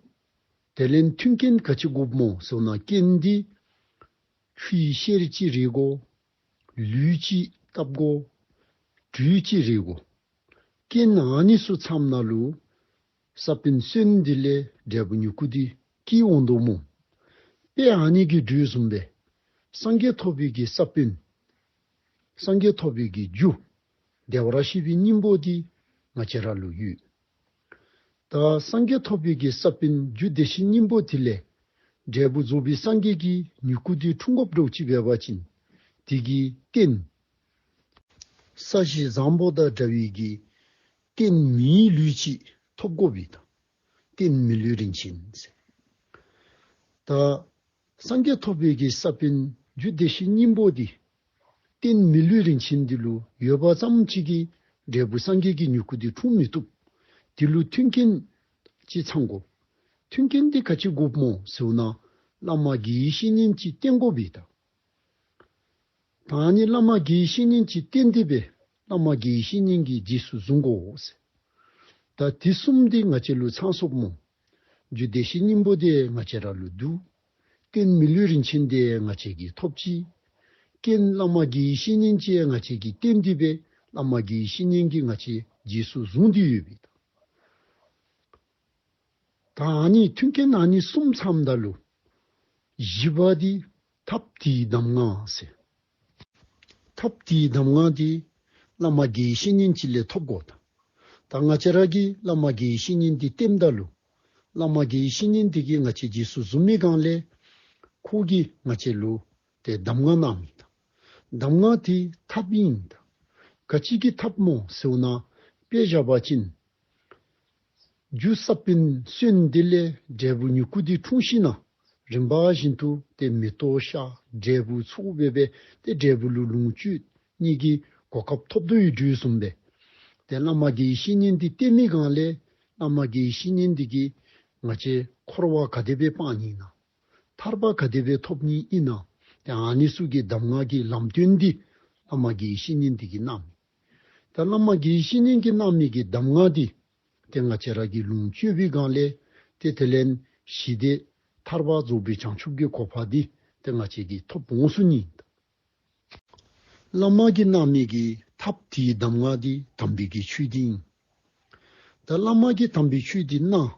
དེ་ལས་མཐུན་རྐྱེན་ག་ཅི་དགོཔ་སྨོ་ཟེར་ན་རྐྱེན་འདི་ཆུའི་ཤེལ་ཅིག་རེག་དགོ། ལུས་ཅིག་བཏབ་དགོ། གྲུ་ཅིག་རེག་དགོ། རྐྱེན་ཨ་ནི་ཚུ་ཚངམ་ད་ལུ་ས་བོན་སོན་འདི་ལས་འབྲས་བུ་མྱུ་གུ་འདི་སྐྱེ་འོང་དོ་སྨོ། དཔེ་ཨ་ནི་གི་འགྲོས་བཟུམ་སྦེ་སངས་རྒྱས་ཐོབ་པའི་གི་ས་བོན། སངས་རྒྱས་ཐོབ་པའི་གི་རྒྱུ། བདེ་བར་གཤེགས་པའི་སྙིང་པོ་འདི་ང་བཅས་ར་ལུ་ཡོད། ད་སངས་རྒྱས་ཐོབ་པའི་གི་ས་བོན་རྒྱུ་བདེ་གཤེགས་སྙིང་པོ་དེ་ལས་འབྲས་བུ་རྫོགས་པའི་སངས་རྒྱས་ཀྱི་མྱུ་གུ་འདི་འཁྲུངས་དགོཔ་འདྲཝ་ཅིག་འབད་བ་ཅིན། དེ་གི་རྟེན། ས་གཞི་བཟང་པོ་དང་འདྲ་བའི་གི་རྟེན་མིའི་ལུས་ཅིག་ཐོབ་དགོ་པས་ད། རྟེན་མི་ལུས་རིན་ཆེན་ཟེར། ད་སངས་རྒྱས་ཐོབ་པའི་གི་ས་བོན་རྒྱུ་བདེ་གཤེགས་སྙིང་པོ་འདི་རྟེན་མི་ལུས་རིན་ཆེན་འདི་ལུ་ཡོད་པ་ཙམ་ཅིག་གིས་འབྲས་བུ་སངས་རྒྱས་ཀྱི་མྱུ་གུ་འདི་འཁྲུངས་མི་བཏུབ། དེ་ལུ་མཐུན་རྐྱེན་ཅིག་ཚང་དགོ། མཐུན་རྐྱེན་འདི་ག་ཅི་དགོཔ་སྨོ་ཟེར་བ་ཅིན་བླ་མ་དགེ་བའི་བཤེས་གཉེན་ཅིག་བསྟེན་དགོ་པས་ད། ད་ནི་བླ་མ་དགེ་བའི་བཤེས་གཉེན་ཅིག་བསྟེན་ཏེ་སྦེ་བླ་མ་དགེ་བའི་བཤེས་གཉེན་གྱིས་རྗེས་སུ་བཟུང་དགོ་ཟེར། ད་དེ་གསུམ་འདི་ང་བཅས་ལུ་ཚང་སོཔ་སྨོ། རྒྱུ་བདེ་གཤེགས་སྙིང་པོ་འདི་ང་བཅས་ར་ལུ་འདུག། རྟེན་མི་ལུས་རིན་ཆེན་འདི་ང་བཅས་ཀྱིས་ཐོབ་ཅི། རྐྱེན་བླ་མ་དགེ་བའི་བཤེས་གཉེན་ཅིག་ང་བཅས་ཀྱིས་བསྟེན་ཏེ་སྦེ་བླ་མ་དགེ་བའི་བཤེས་གཉེན་གྱིས་ང་བཅས་རྗེས་སུ་བཟུང་སྟེ་ཡོད་པས་ད། ད་ཨ་ནི་མཐུན་རྐྱེན་ཨ་ནི་གསུམ་ཚངམ་ད་ལུ་བཞི་པ་འདི་ཐབས་དེའི་གདམས་ངག་ཟེར། ཐབས་དེའི་གདམས་ངག་འདི་བླ་མ་དགེ་བའི་བཤེས་གཉེན་ཅིག་ལས་ཐོབ་དགོ་ད། ད་ང་བཅས་ར་གིས་བླ་མ་དགེ་བའི་བཤེས་གཉེན་འདི་བསྟེནམ་ད་ལུ་བླ་མ་དགེ་བའི་བཤེས་གཉེན་འདི་གིས་ང་བཅས་རྗེས་སུ་བཟུང་མི་སྒང་ལས་ཁོ་གིས་ང་བཅས་ལུ་ཏེ་གདམས་ངག་གནང་མི་ད། གདམས་ངག་དེ་ཐབས་ཨིན་ད། ག་ཅི་གི་ཐབས་སྨོ་ཟེར་བ་ཅིན་དཔེ་བཞག་པ་ཅིན་རྒྱུ་ས་བོན་སོན་འདི་ལས་འབྲས་བུ་མྱུ་གུ་འདི་འཁྲུངས་ཞིནམ་ལས་རིམ་པ་བཞིན་དུ་ཏེ་མེ་ཏོག་ཤར་འབྲས་བུ་ཚུ་འབད་སྦེ་ཏེ་འབྲས་བུ་ལུ་ལོངས་སྤྱོད་ནི་གི་གོ་སྐབས་ཐོབ་དོ་ཡོད་དོ་བཟུམ་སྦེ་ཏེ་བླ་མ་དགེ་བའི་བཤེས་གཉེན་འདི་བསྟེན་མི་སྒང་ལས་བླ་མ་དགེ་བའི་བཤེས་གཉེན་འདི་གིས་ང་བཅས་འཁོར་བ་ག་དེ་སྦེ་སྤང་ནི་ཨིན་ན། ཐར་པ་ག་དེ་སྦེ་ཐོབ་ནི་ཨིན་ན། ཏེ་ཨ་ནི་ཚུ་གི་གདམས་ངག་གི་ལམ་སྟོན་འདི་བླ་མ་དགེ་བའི་བཤེས་གཉེན་འདི་གིས་གནང་མི། ད་བླ་མ་དགེ་བའི་བཤེས་གཉེན་གྱིས་གནང་མི་གི་གདམས་ངག་འདི་ཏེ་ང་བཅས་ར་གིས་ལོངས་སྤྱོད་པའི་སྒང་ལས་ཏེ་དེ་ལས་ཞི་བདེ་ཐར་པ་རྫོགས་པའི་བྱང་ཆུབ་ཀྱི་གོ་འཕང་འདི་ཏེ་ང་བཅས་ཀྱིས་ཐོབ་འོང་ཚུགས་ནི། བླ་མ་གིས་གནང་མི་གི་ཐབས་དེའི་གདམས་ངག་འདི་དམ་པའི་གི་ཆོས་འདི་ཨིན། ད་བླ་མ་གིས་དམ་པའི་ཆོས་འདི་གནང་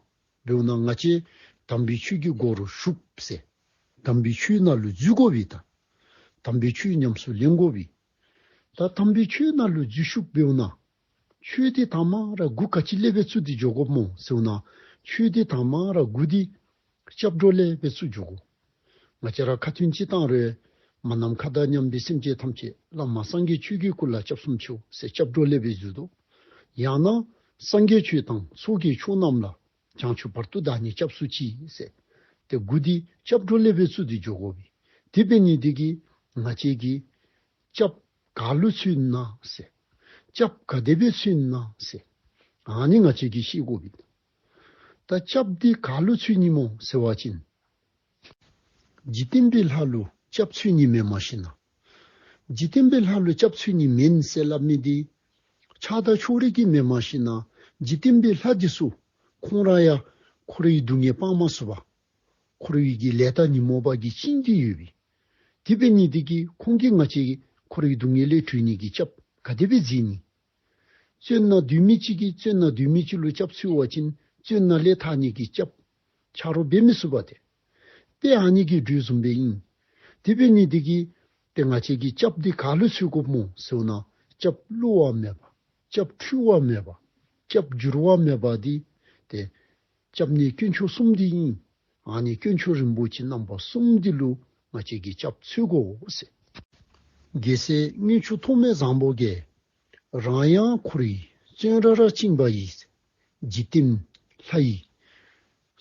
འབདཝ་ད་ང་བཅས་དམ་པའི་ཆོས་ཀྱི་སྒོ་རུ་ཞུགས་ཟེར། དམ་པའི་ཆོས་ནང་ལུ་འཛུལ་དགོ་པས་ད། དམ་པའི་ཆོས་ཉམས་སུ་ལེན་དགོ་པས། ད་དམ་པའི་ཆོས་ནང་ལུ་འཛུལ་ཞུགས་འབདཝ་ད་ཆོས་འདི་དང་པ་ར་འགོ་ག་ཅི་ལས་སྦེ་བཙུགས་ཏེ་འགྱོ་དགོཔ་སྨོ་ཟེར་བ་ཅིན་ཆོས་འདི་དང་པ་ར་འགོ་འདི་སྐྱབས་འགྲོ་ལས་སྦེ་བཙུགས་འགྱོ་དགོ། ང་བཅས་ར་ཁ་ཐུན་ཅིག་བཏང་རུང་མ་ནམ་མཁའ་དང་མཉམ་པའི་སེམས་ཅན་ཐམས་ཅད་བླ་མ་སངས་རྒྱས་ཆོས་ཀྱི་སྐུ་ལ་སྐྱབས་སུ་མཆིའོ་ཟེར་སྐྱབས་འགྲོ་ལས་སྦེ་འཛུལ་དོ། ཡང་ན་སངས་རྒྱས་ཆོས་དང་ཚོགས་ཀྱི་མཆོག་རྣམས་ལ་བྱང་ཆུབ་བར་དུ་བདག་ནི་སྐྱབས་སུ་མཆི་ཟེར། ཏེ་འགོ་འདི་སྐྱབས་འགྲོ་ལས་སྦེ་བཙུགས་ཏེ་འགྱོ་དགོ་པས། དེ་འབད་ནི་འདི་གིས་ང་བཅས་ཀྱིས་སྐྱབས་ག་ལུ་འཚོལ་ན་ཟེར། སྐྱབས་ག་དེ་སྦེ་འཚོལ་ན་ཟེར། ཨ་ནི་ང་བཅས་ཀྱིས་ཤེས་དགོ་པས། ད་སྐྱབས་འདི་ག་ལུ་འཚོལ་ནི་སྨོ་ཟེར་བ་ཅིན་འཇིག་རྟེན་པའི་ལྷ་ལུ་སྐྱབས་འཚོལ་ནི་མེནམ་ཞིན་ན། འཇིག་རྟེན་པའི་ལྷ་ལུ་སྐྱབས་འཚོལ་ནི་མེན་ཟེར་སླབ་མི་འདི་ཆགས་སྡང་ཕྱོགས་རིས་ཀྱིས་མེནམ་ཞིན་ན་འཇིག་རྟེན་པའི་ལྷ་འདི་ཚུ་ཁོང་ར་ཡང་འཁོར་བའི་སྡུག་བསྔལ་སྤང་མ་ཚུགས་པར་འཁོར་བའི་གི་ལས་དང་ཉོན་མོངས་པ་གིས་བཅིངས་ཏེ་ཡོད་པས། དེ་འབད་ནི་འདི་གིས་ཁོང་གིས་ང་བཅས་འཁོར་བའི་སྡུག་བསྔལ་ལས་གྲོལ་ནི་གི་སྐྱབས་ག་དེ་སྦེ་མཛད་ནི། བཙོན་ནང་སྡོད་མི་ཅིག་གིས་བཙོན་ནང་སྡོད་མི་ཅིག་ལུ་སྐྱབས་འཚོལ་བ་ཅིན་བཙོན་ནང་ལས་ཐར་ནི་གི་སྐྱབས་ཆ་རོགས་འབད་མི་ཚུགས་པས་ཏེ། དཔེ་ཨ་ནི་གི་འགྲོས་བཟུམ་སྦེ་ཨིན། དེ་འབད་ནི་འདི་གིས་ཏེ་ང་བཅས་ཀྱིས་སྐྱབས་འདི་ག་ལུ་འཚོལ་དགོཔ་སྨོ་ཟེར་བ་ཅིན་སྐྱབས་བསླུ་བ་མེད་པ། སྐྱབས་འཁྲུལ་བ་མེད་པ། སྐྱབས་འགྱུར་བ་མེད་པ་འདི་ཏེ་སྐྱབས་གནས་དཀོན་མཆོག་གསུམ་འདི་ཨིན། ཨ་ནི་དཀོན་མཆོག་རིན་པོ་ཆེ་རྣམ་པ་གསུམ་འདི་ལུ་ང་བཅས་ཀྱིས་སྐྱབས་འཚོལ་དགོ་ཟེར། རྒྱལ་སྲས་དངུལ་ཆུ་ཐོགས་མེད་བཟང་པོ་གིས། རང་ཡང་འཁོར་བའི་བཙོན་རར་བཅིངས་པ་ཡིས། འཇིག་རྟེན་ལྷ་ཡིས་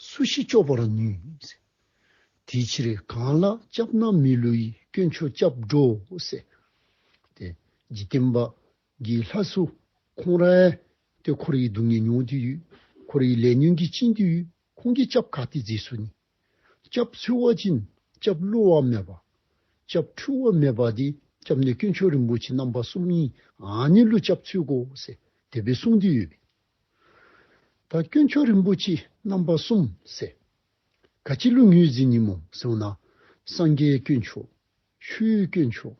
སུ་ཞིག་སྐྱོབ་པར་ནུས། དེ་ཕྱིར་གང་ལ་སྐྱབས་ན་མི་བསླུ་བའི། དཀོན་མཆོག་སྐྱབས་འགྲོ་ཟེར། ཏེ་འཇིག་རྟེན་པ་གི་ལྷ་ཚུ་ཁོང་ར་ཏེ་འཁོར་བའི་སྡུག་བསྔལ་མྱོང་སྟེ་ཡོད། འཁོར་བའི་ལས་ཉོན་གྱིས་བཅིངས་ཏེ་ཡོད། ཁོང་གིས་སྐྱབས་ག་ཏེ་མཛད་ཚུགས་ནི། སྐྱབས་འཚོལ་བ་ཅིན་སྐྱབས་བསླུ་བ་མེད་པ། སྐྱབས་འཁྲུལ་བ་མེད་པ་འདི་སྐྱབས་གནས་དཀོན་མཆོག་རིན་པོ་ཆེ་རྣམ་པ་གསུམ་ཨིན། ཨ་ནི་ལུ་སྐྱབས་འཚོལ་དགོ་ཟེར་དེ་སྦེ་གསུངས་ཏེ་ཡོད་པས། ད་དཀོན་མཆོག་རིན་པོ་ཆེ་རྣམ་པ་གསུམ་ཟེར་ག་ཅི་ལུ་ངོས་འཛིན་ནི་སྨོ་ཟེར་བ་ཅིན་སངས་རྒྱས་དཀོན་མཆོག། ཆོས་དཀོན་མཆོག།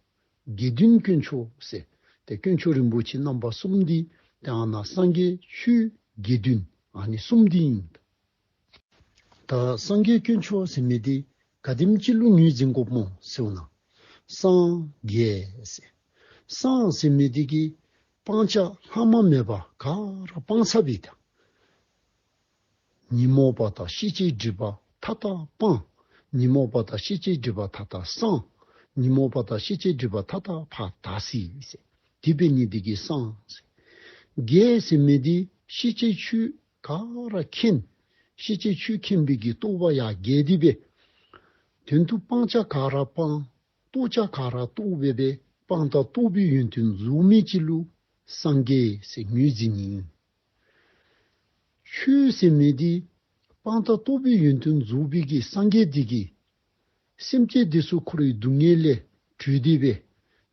དགེ་འདུན་དཀོན་མཆོག་ཟེར། ཏེ་དཀོན་མཆོག་རིན་པོ་ཆེ་རྣམ་པ་གསུམ་འདི་ཏེ་ཨ་ནཱ་སངས་རྒྱས་ཆོས་དགེ་འདུན་ཨ་ནི་གསུམ་འདི་ཨིན། ད་སངས་རྒྱས་དཀོན་མཆོག་ཟེར་མི་འདི་ག་དེམ་ཅིག་ལུ་ངོས་འཛིན་དགོཔ་སྨོ་ཟེར་བ་ན། སངས་རྒྱས་ཟེར། སངས་ཟེར་མི་འདི་གིས་སྤང་བྱ་ལྷག་མ་མེད་པ་ག་ར་སྤང་ཚར་བའི་ད། ཉོན་མོངས་པ་དང་ཤེས་བྱའི་སྒྲིབ་པ་མཐའ་དག་སྤངས། ཉོན་མོངས་པ་དང་ཤེས་བྱའི་སྒྲིབ་པ་མཐའ་དག་སངས། ཉོན་མོངས་པ་དང་ཤེས་བྱའི་སྒྲིབ་པ་མཐའ་དག་ཕར་དག་ཟེར། དེ་འབད་ནི་འདི་གིས་སངས་ཟེར། རྒྱས་ཟེར་མི་འདི་ཤེས་བྱའི་ཆོས་ག་ར་མཁྱེན། ཤེས་བྱའི་ཆོས་མཁྱེན་པའི་གི་རྟོགས་པ་ཡར་རྒྱས་ཏེ་སྦེ། དོན་དུ་སྤང་བྱ་ག་ར་སྤངས། རྟོགས་བྱ་ག་ར་རྟོགས་སྦེ་སྦེ་སྤངས་དང་རྟོགས་པའི་ཡོན་ཏན་རྫོགས་མི་ཅིག་ལུ་སངས་རྒྱས་ཟེར་ངོས་འཛིན་ནི། ཆོས་ཟེར་མི་འདི་སྤངས་དང་རྟོགས་པའི་ཡོན་ཏན་རྫོགས་པའི་གི་སངས་རྒྱས་འདི་གིས་སེམས་ཅན་འདི་ཚུ་འཁོར་བའི་སྡུག་བསྔལ་ལས་གྲོལ་ཏེ་སྦེ་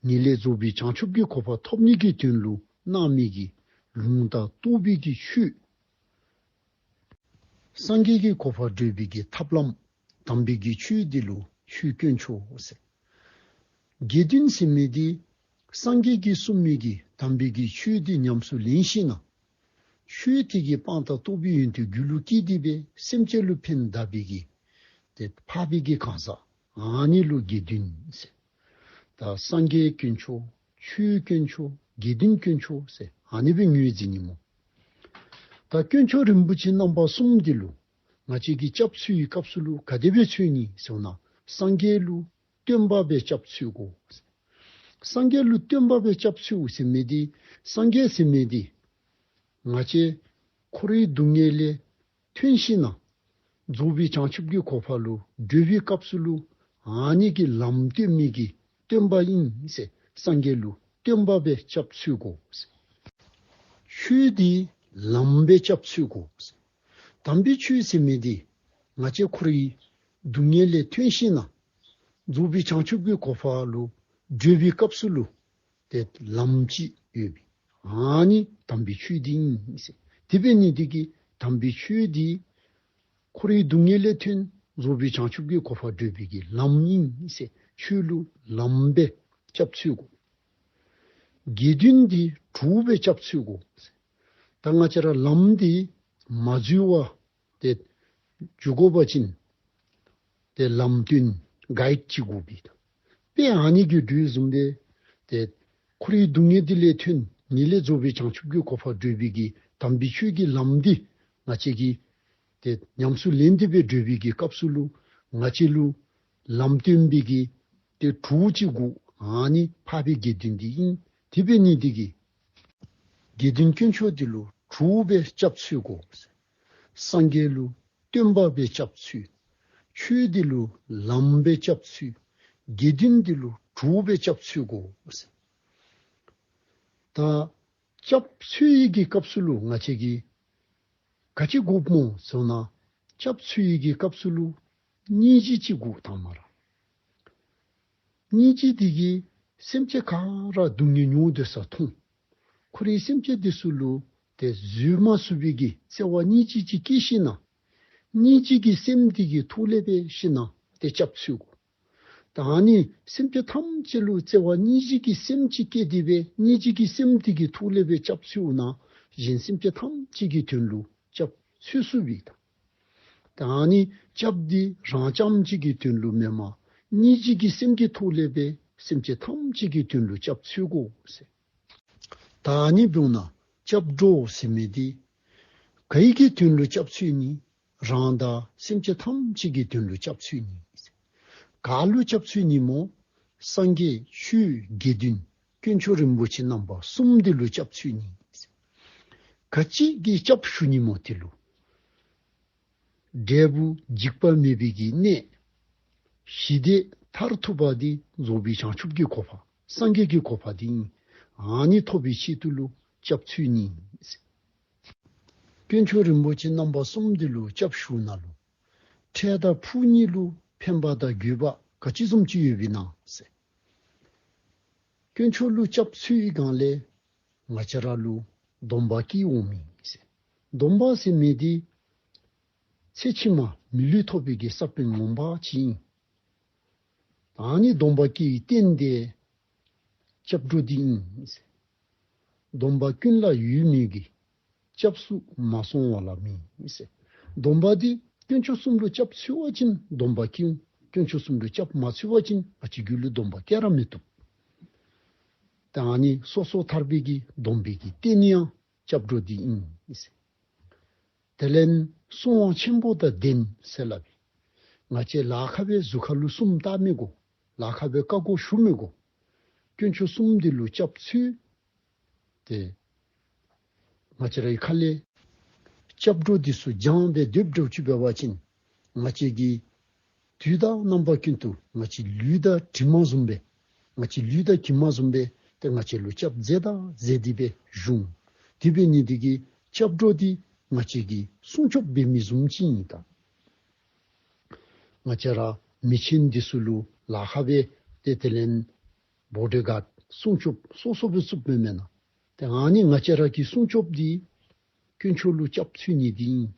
ངེས་ལེགས་རྫོགས་པའི་བྱང་ཆུབ་ཀྱི་གོ་འཕང་ཐོབ་ནི་གི་དོན་ལུ་གནང་མི་གི་ལུང་དང་རྟོགས་པའི་གི་ཆོས། སངས་རྒྱས་ཀྱི་གོ་འཕང་བགྲོད་པའི་གི་ཐབས་ལམ་དམ་པའི་གི་ཆོས་འདི་ལུ་ཆོས་དཀོན་མཆོག་ཟེར། དགེ་འདུན་ཟེར་མི་འདི་སངས་རྒྱས་ཀྱིས་གསུངས་མི་གི་དམ་པའི་གི་ཆོས་འདི་ཉམས་སུ་ལེན་ཞིནམ་ན། ཆོས་དེ་གིས་སྤངས་དང་རྟོགས་པའི་ཡོན་ཏན་རྒྱུད་ལུ་སྐྱེས་ཏེ་སྦེ་སེམས་ཅན་ལུ་ཕན་གདགས་པའི་གི་ཏེ་འཕགས་པའི་གི་གང་ཟག་ཨ་ནི་ལུ་དགེ་འདུན་ཟེར། ད་སངས་རྒྱས་དཀོན་མཆོག། ཆོས་དཀོན་མཆོག། དགེ་འདུན་དཀོན་མཆོག་ཟེར་ཨ་ནི་སྦེ་ངོས་འཛིན་ནི་སྨོ། ད་དཀོན་མཆོག་རིན་པོ་ཆེ་རྣམ་པ་གསུམ་འདི་ལུ་ང་བཅས་ཀྱིས་སྐྱབས་འཚོལ་བའི་སྐབས་སུ་ལུ་ག་དེ་སྦེ་འཚོལ་ནི་ཟེར་བ་ན། སངས་རྒྱས་ལུ་སྟོན་པ་སྦེ་སྐྱབས་འཚོལ་དགོ། སངས་རྒྱས་ལུ་སྟོན་པ་སྦེ་སྐྱབས་འཚོལ་ཟེར་མི་འདི་སངས་རྒྱས་ཟེར་མི་འདི་ང་བཅས་འཁོར་བའི་སྡུག་བསྔལ་ལས་ཐོན་ཞིནམ་ན་རྫོགས་པའི་བྱང་ཆུབ་ཀྱི་གོ་འཕང་ལུ་བགྲོད་པའི་སྐབས་སུ་ལུ་ཨ་ནི་གི་ལམ་སྟོན་མི་གི་སྟོན་པ་ཨིན་ཟེར་སངས་རྒྱས་ལུ་སྟོན་པ་སྦེ་སྐྱབས་འཚོལ་དགོ། ཆོས་འདི་ལམ་སྦེ་སྐྱབས་འཚོལ་དགོ། དམ་པའི་ཆོས་ཟེར་མི་འདི་ང་བཅས་འཁོར་བའི་སྡུག་བསྔལ་ལས་ཐོན་ཞིནམ་ན་རྫོགས་པའི་བྱང་ཆུབ་ཀྱི་གོ་འཕང་ལུ་བགྲོད་པའི་སྐབས་སུ་ལུ་ཏེ་ལམ་ཅིག་ཡོད་པས། ཨ་ནི་དམ་པའི་ཆོས་འདི་ཨིན་ཟེར། དེ་འབད་ནི་འདི་གིས་དམ་པའི་ཆོས་འདི་འཁོར་བའི་སྡུག་བསྔལ་ལས་ཐོན་རྫོགས་པའི་བྱང་ཆུབ་ཀྱི་གོ་འཕང་བགྲོད་པའི་གི་ལམ་ཨིན་ཟེར་ཆོས་ལུ་ལམ་སྦེ་སྐྱབས་འཚོལ་དགོ། དགེ་འདུན་འདི་གྲོགས་སྦེ་སྐྱབས་འཚོལ་དགོ། ད་ང་བཅས་ར་ལམ་འདི་མ་འཛོལ་བར་ཏེ་འགྱོ་དགོ་པ་ཅིན་ཏེ་ལམ་སྟོན་གའིཌ་ཅིག་དགོ་པས། དཔེ་ཨ་ནི་གི་འགྲོས་བཟུམ་སྦེ་ཏེ་འཁོར་བའི་སྡུག་བསྔལ་འདི་ལས་ཐོན་ངེས་ལེགས་རྫོགས་པའི་བྱང་ཆུབ་ཀྱི་གོ་འཕང་བགྲོད་པའི་གི་དམ་པའི་ཆོས་ཀྱི་ལམ་འདི་ང་བཅས་ཀྱིས་ཏེ་ཉམས་སུ་ལེན་ཏེ་སྦེ་བགྲོད་པའི་གི་སྐབས་སུ་ལུ་ང་བཅས་ལུ་ལམ་སྟོན་པའི་གི་ཏེ་གྲོགས་ཅིག་དགོ། ཨ་ནི་འཕགས་པའི་དགེ་འདུན་འདི་ཨིན། དེ་འབད་ནི་འདི་གིས་དགེ་འདུན་དཀོན་མཆོག་འདི་ལུ་གྲོགས་སྦེ་སྐྱབས་འཚོལ་དགོ། སངས་རྒྱས་ལུ་སྟོན་པ་སྦེ་སྐྱབས་འཚོལ། ཆོས་འདི་ལུ་ལམ་སྦེ་སྐྱབས་འཚོལ། དགེ་འདུན་འདི་ལུ་གྲོགས་སྦེ་སྐྱབས་འཚོལ་དགོ། ད་སྐྱབས་འཚོལ་བའི་གི་སྐབས་སུ་ལུ་ང་བཅས་ཀྱིས་ག་ཅི་དགོཔ་སྨོ་ཟེར་ན། སྐྱབས་འཚོལ་བའི་གི་སྐབས་སུ་ལུ་སྙིང་རྗེ་ཅིག་དགོ་དང་པ་ར། སྙིང་རྗེ་འདི་གིས་སེམས་ཅན་ག་ར་སྡུག་བསྔལ་མྱོང་སྡོད་ས་མཐོང་། ཁོ་རའི་སེམས་ཅན་འདི་ཚུ་ལུ་ཏེ་བཟོད་མ་ཚུགས་པའི་གི་བརྩེ་བ་སྙིང་རྗེ་ཅིག་སྐྱེས་ཞིནམ་ན། སྙིང་རྗེ་གི་སེམས་འདི་གི་ཐོག་ལས་འབད་ཞིནམ་ན་ཏེ་སྐྱབས་འཚོལ་དགོ། ད་ཨ་ནི་སེམས་ཅན་ཐམས་ཅད་ལུ་བརྩེ་བ་སྙིང་རྗེ་གི་སེམས་ཅིག་སྐྱེས་ཏེ་སྦེ་སྙིང་རྗེ་གི་སེམས་འདི་གི་ཐོག་ལས་སྦེ་སྐྱབས་འཚོལ་ན་གཞན་སེམས་ཅན་ཐམས་ཅད་ཀྱི་དོན་ལུ་སྐྱབས་འཚོལ་ཚུགས་པས་ད། ད་ཨ་ནི་སྐྱབས་འདི་རང་རྐྱངམ་གཅིག་གི་དོན་ལུ་མེན་པར་སྙིང་རྗེ་གི་སེམས་ཀྱི་ཐོག་ལས་སྦེ་སེམས་ཅན་ཐམས་ཅད་ཀྱི་དོན་ལུ་སྐྱབས་འཚོལ་དགོ་ཟེར། ད་ཨ་ནི་འབདཝ་ན་སྐྱབས་འགྲོ་ཟེར་མི་འདི་ག་གི་དོན་ལུ་སྐྱབས་འཚོལ་ནི། རང་དང་སེམས་ཅན་ཐམས་ཅད་ཀྱི་དོན་ལུ་སྐྱབས་འཚོལ་ནི། ག་ལུ་སྐྱབས་འཚོལ་ནི་སྨོ། སངས་རྒྱས་ཆོས་དགེ་འདུན་དཀོན་མཆོག་རིན་པོ་ཆེ་རྣམ་པ་གསུམ་འདི་ལུ་སྐྱབས་འཚོལ་ནི། ག་ཅི་གི་སྐྱབས་ཞུ་ནི་སྨོ་དེ་ལུ། འབྲས་བུ་འཇིགས་པ་མེད་པའི་གི་གནས། ཞི་བདེ་མཐར་ཐུག་པ་འདི་རྫོགས་པའི་བྱང་ཆུབ་ཀྱི་གོ་འཕང་སངས་རྒྱས་ཀྱི་གོ་འཕང་འདི་ཨ་ནི་ཐོབ་པའི་ཆེད་དུ་ལུ་སྐྱབས་འཚོལ་ནི། དཀོན་མཆོག་རིན་པོ་ཆེ་རྣམ་པ་གསུམ་འདི་ལུ་སྐྱབས་ཞུ་ནི་ལུ་འཕྲལ་དང་ཕུགས་གཉིས་ལུ་ཕན་པ་དང་དགོས་པ་ག་ཅི་བཟུམ་ཅིག་ཡོདཔ་ཨིན་ན་ཟེར། དཀོན་མཆོག་ལུ་སྐྱབས་འཚོལ་བའི་སྒང་ལས་ང་བཅས་ར་ལུ་སྡོམ་པ་བསྐྱེད་འོང་མི་ཟེར། སྡོམ་པ་ཟེར་མི་འདི་ཚེ་ཕྱི་མ་མི་ལུས་ཐོབ་པའི་གི་ས་བོན་ངོ་མ་ཅིག་ཨིན། ཨ་ནི་སྡོམ་པ་བསྐྱེད་པའི་རྟེན་འདི་ སྐྱབས་འགྲོ་འདི་ཨིན་ཟེར། སྡོམ་པ་ཀུན་ལ་ཡོད་མོད་ཀྱི། སྐྱབས་སུ་མ་སོང་བ་ལ་མིན་ཟེར། སྡོམ་པ་འདི་དཀོན་མཆོག་གསུམ་ལུ་སྐྱབས་འཚོལ་བ་ཅིན་སྡོམ་པ་ཀུན། དཀོན་མཆོག་གསུམ་ལུ་སྐྱབས་མ་འཚོལ་བ་ཅིན་ང་བཅས་རྒྱུད་ལུ་སྡོམ་པ་སྐྱེ་ར་མི་བཏུབ། ད་ཨ་ནི་སོ་སོ་ཐར་པའི་གི་སྡོམ་པའི་གི་རྟེན་ནི་ཡང་སྐྱབས་འགྲོ་འདི་ཨིན་ཟེར། དེ་ལས་གསང་བ་ཆེན་པོ་དང་ལྡན་ཟེར་སླབ་ཨིན། ང་བཅས་ལཱ་ཁག་སྦེ་གཟུགས་ཁ་ལུ་སྲུངམ་བཏགས་མི་དགོ། ལཱ་ཁག་སྦེ་བཀའ་བསྒོ་ཞུ་མི་དགོ། དཀོན་མཆོག་གསུམ་འདི་ལུ་སྐྱབས་འཚོལ། ཏེ་ང་བཅས་རའི་ཁ་ལས་སྐྱབས་འགྲོ་འདི་ཚུ་སྦྱང་སྦེ་སྡོདཔ་འདྲཝ་ཅིག་འབད་བ་ཅིན་ང་བཅས་ཀྱི་དུས་དང་རྣམ་པ་ཀུན་ཏུ་ང་བཅས་ལུས་དང་གྲིབ་མ་བཟུམ་སྦེ་ང་བཅས་ལུས་དང་གྲིབ་མ་བཟུམ་སྦེ་ཏེ་ང་བཅས་ལུ་སྐྱབས་མཛད་དང་མཛད་དེ་སྦེ་བཞུགས། དེ་འབད་ནི་འདི་གིས་སྐྱབས་འགྲོ་འདི་ང་བཅས་ཀྱི་སྲུང་སྐྱོབ་འབད་མི་བཟུམ་ཅིག་ཨིན། ད་ང་བཅས་ར་མི་ཆེན་འདི་ཚུ་ལུ་ལཱ་ཁག་སྦེ་ཏེ་དེ་ལས་བོ་ཌི་གཱཌ་སྲུང་སྐྱོབ་སོ་སོ་སྦེ་བཙུགསཔ་མེན་ན། ཏེ་ཨ་ནི་ང་བཅས་ར་གི་སྲུང་སྐྱོབ་འདི་དཀོན་མཆོག་ལུ་སྐྱབས་འཚོལ་ནི་འདི་ཨིན།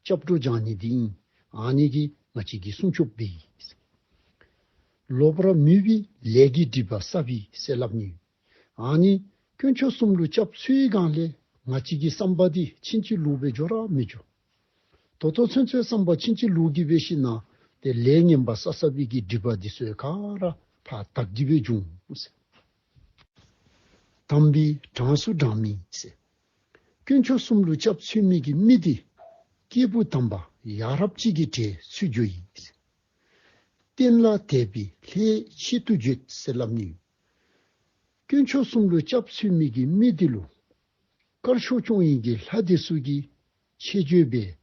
སྐྱབས་འགྲོ་སྦྱང་ནི་འདི་ཨིན། ཨ་ནི་གིས་ང་བཅས་ཀྱི་སྲུང་སྐྱོབ་འབད་ཡི། ལོག་པར་མོས་པའི་ལས་ཀྱི་སྒྲིབ་པ་བསགས་པས་ཟེར་སླབ་ནི། ཨ་ནི་དཀོན་མཆོག་གསུམ་ལུ་སྐྱབས་འཚོལ་བའི་སྒང་ལས་ང་བཅས་ཀྱི་བསམ་པ་འདི་ཕྱིན་ཅི་ལོག་སྦེ་འགྱོ་ར་མི་འགྱོ། ད་ལྟོ་ཚུན་ཚོད་བསམ་པ་ཕྱིན་ཅི་ལོག་གི་འབད་ཞིན་ན་ཏེ་ལས་ངན་པ་བསགས་བསགས་པའི་གི་སྒྲིབ་པ་འདི་ཚུ་ག་ར་ཕར་དག་སྟེ་སྦེ་འགྱོ་འོང་ཟེར། དམ་པའི་གྲངས་སུ་བགྲང་མི་ཟེར། དཀོན་མཆོག་གསུམ་ལུ་སྐྱབས་འཚོལ་མི་གི་མི་འདི་སྐྱེས་བུ་དམ་པ་ཡ་རབས་ཅིག་གི་གྲས་ཚུད་འགྱོ་ཡི་ཟེར། རྟེན་ལ་དད་པའི་ལྷའི་ཆེད་དུ་བརྗོད་ཟེར་སླབ་ནི། དཀོན་མཆོག་གསུམ་ལུ་སྐྱབས་འཚོལ་མི་གི་མི་འདི་ལུ་དཀར་ཕྱོགས་སྐྱོང་བའི་གི་ལྷ་འདི་ཚུ་གིས་ཆེད་བརྗོད་འབད།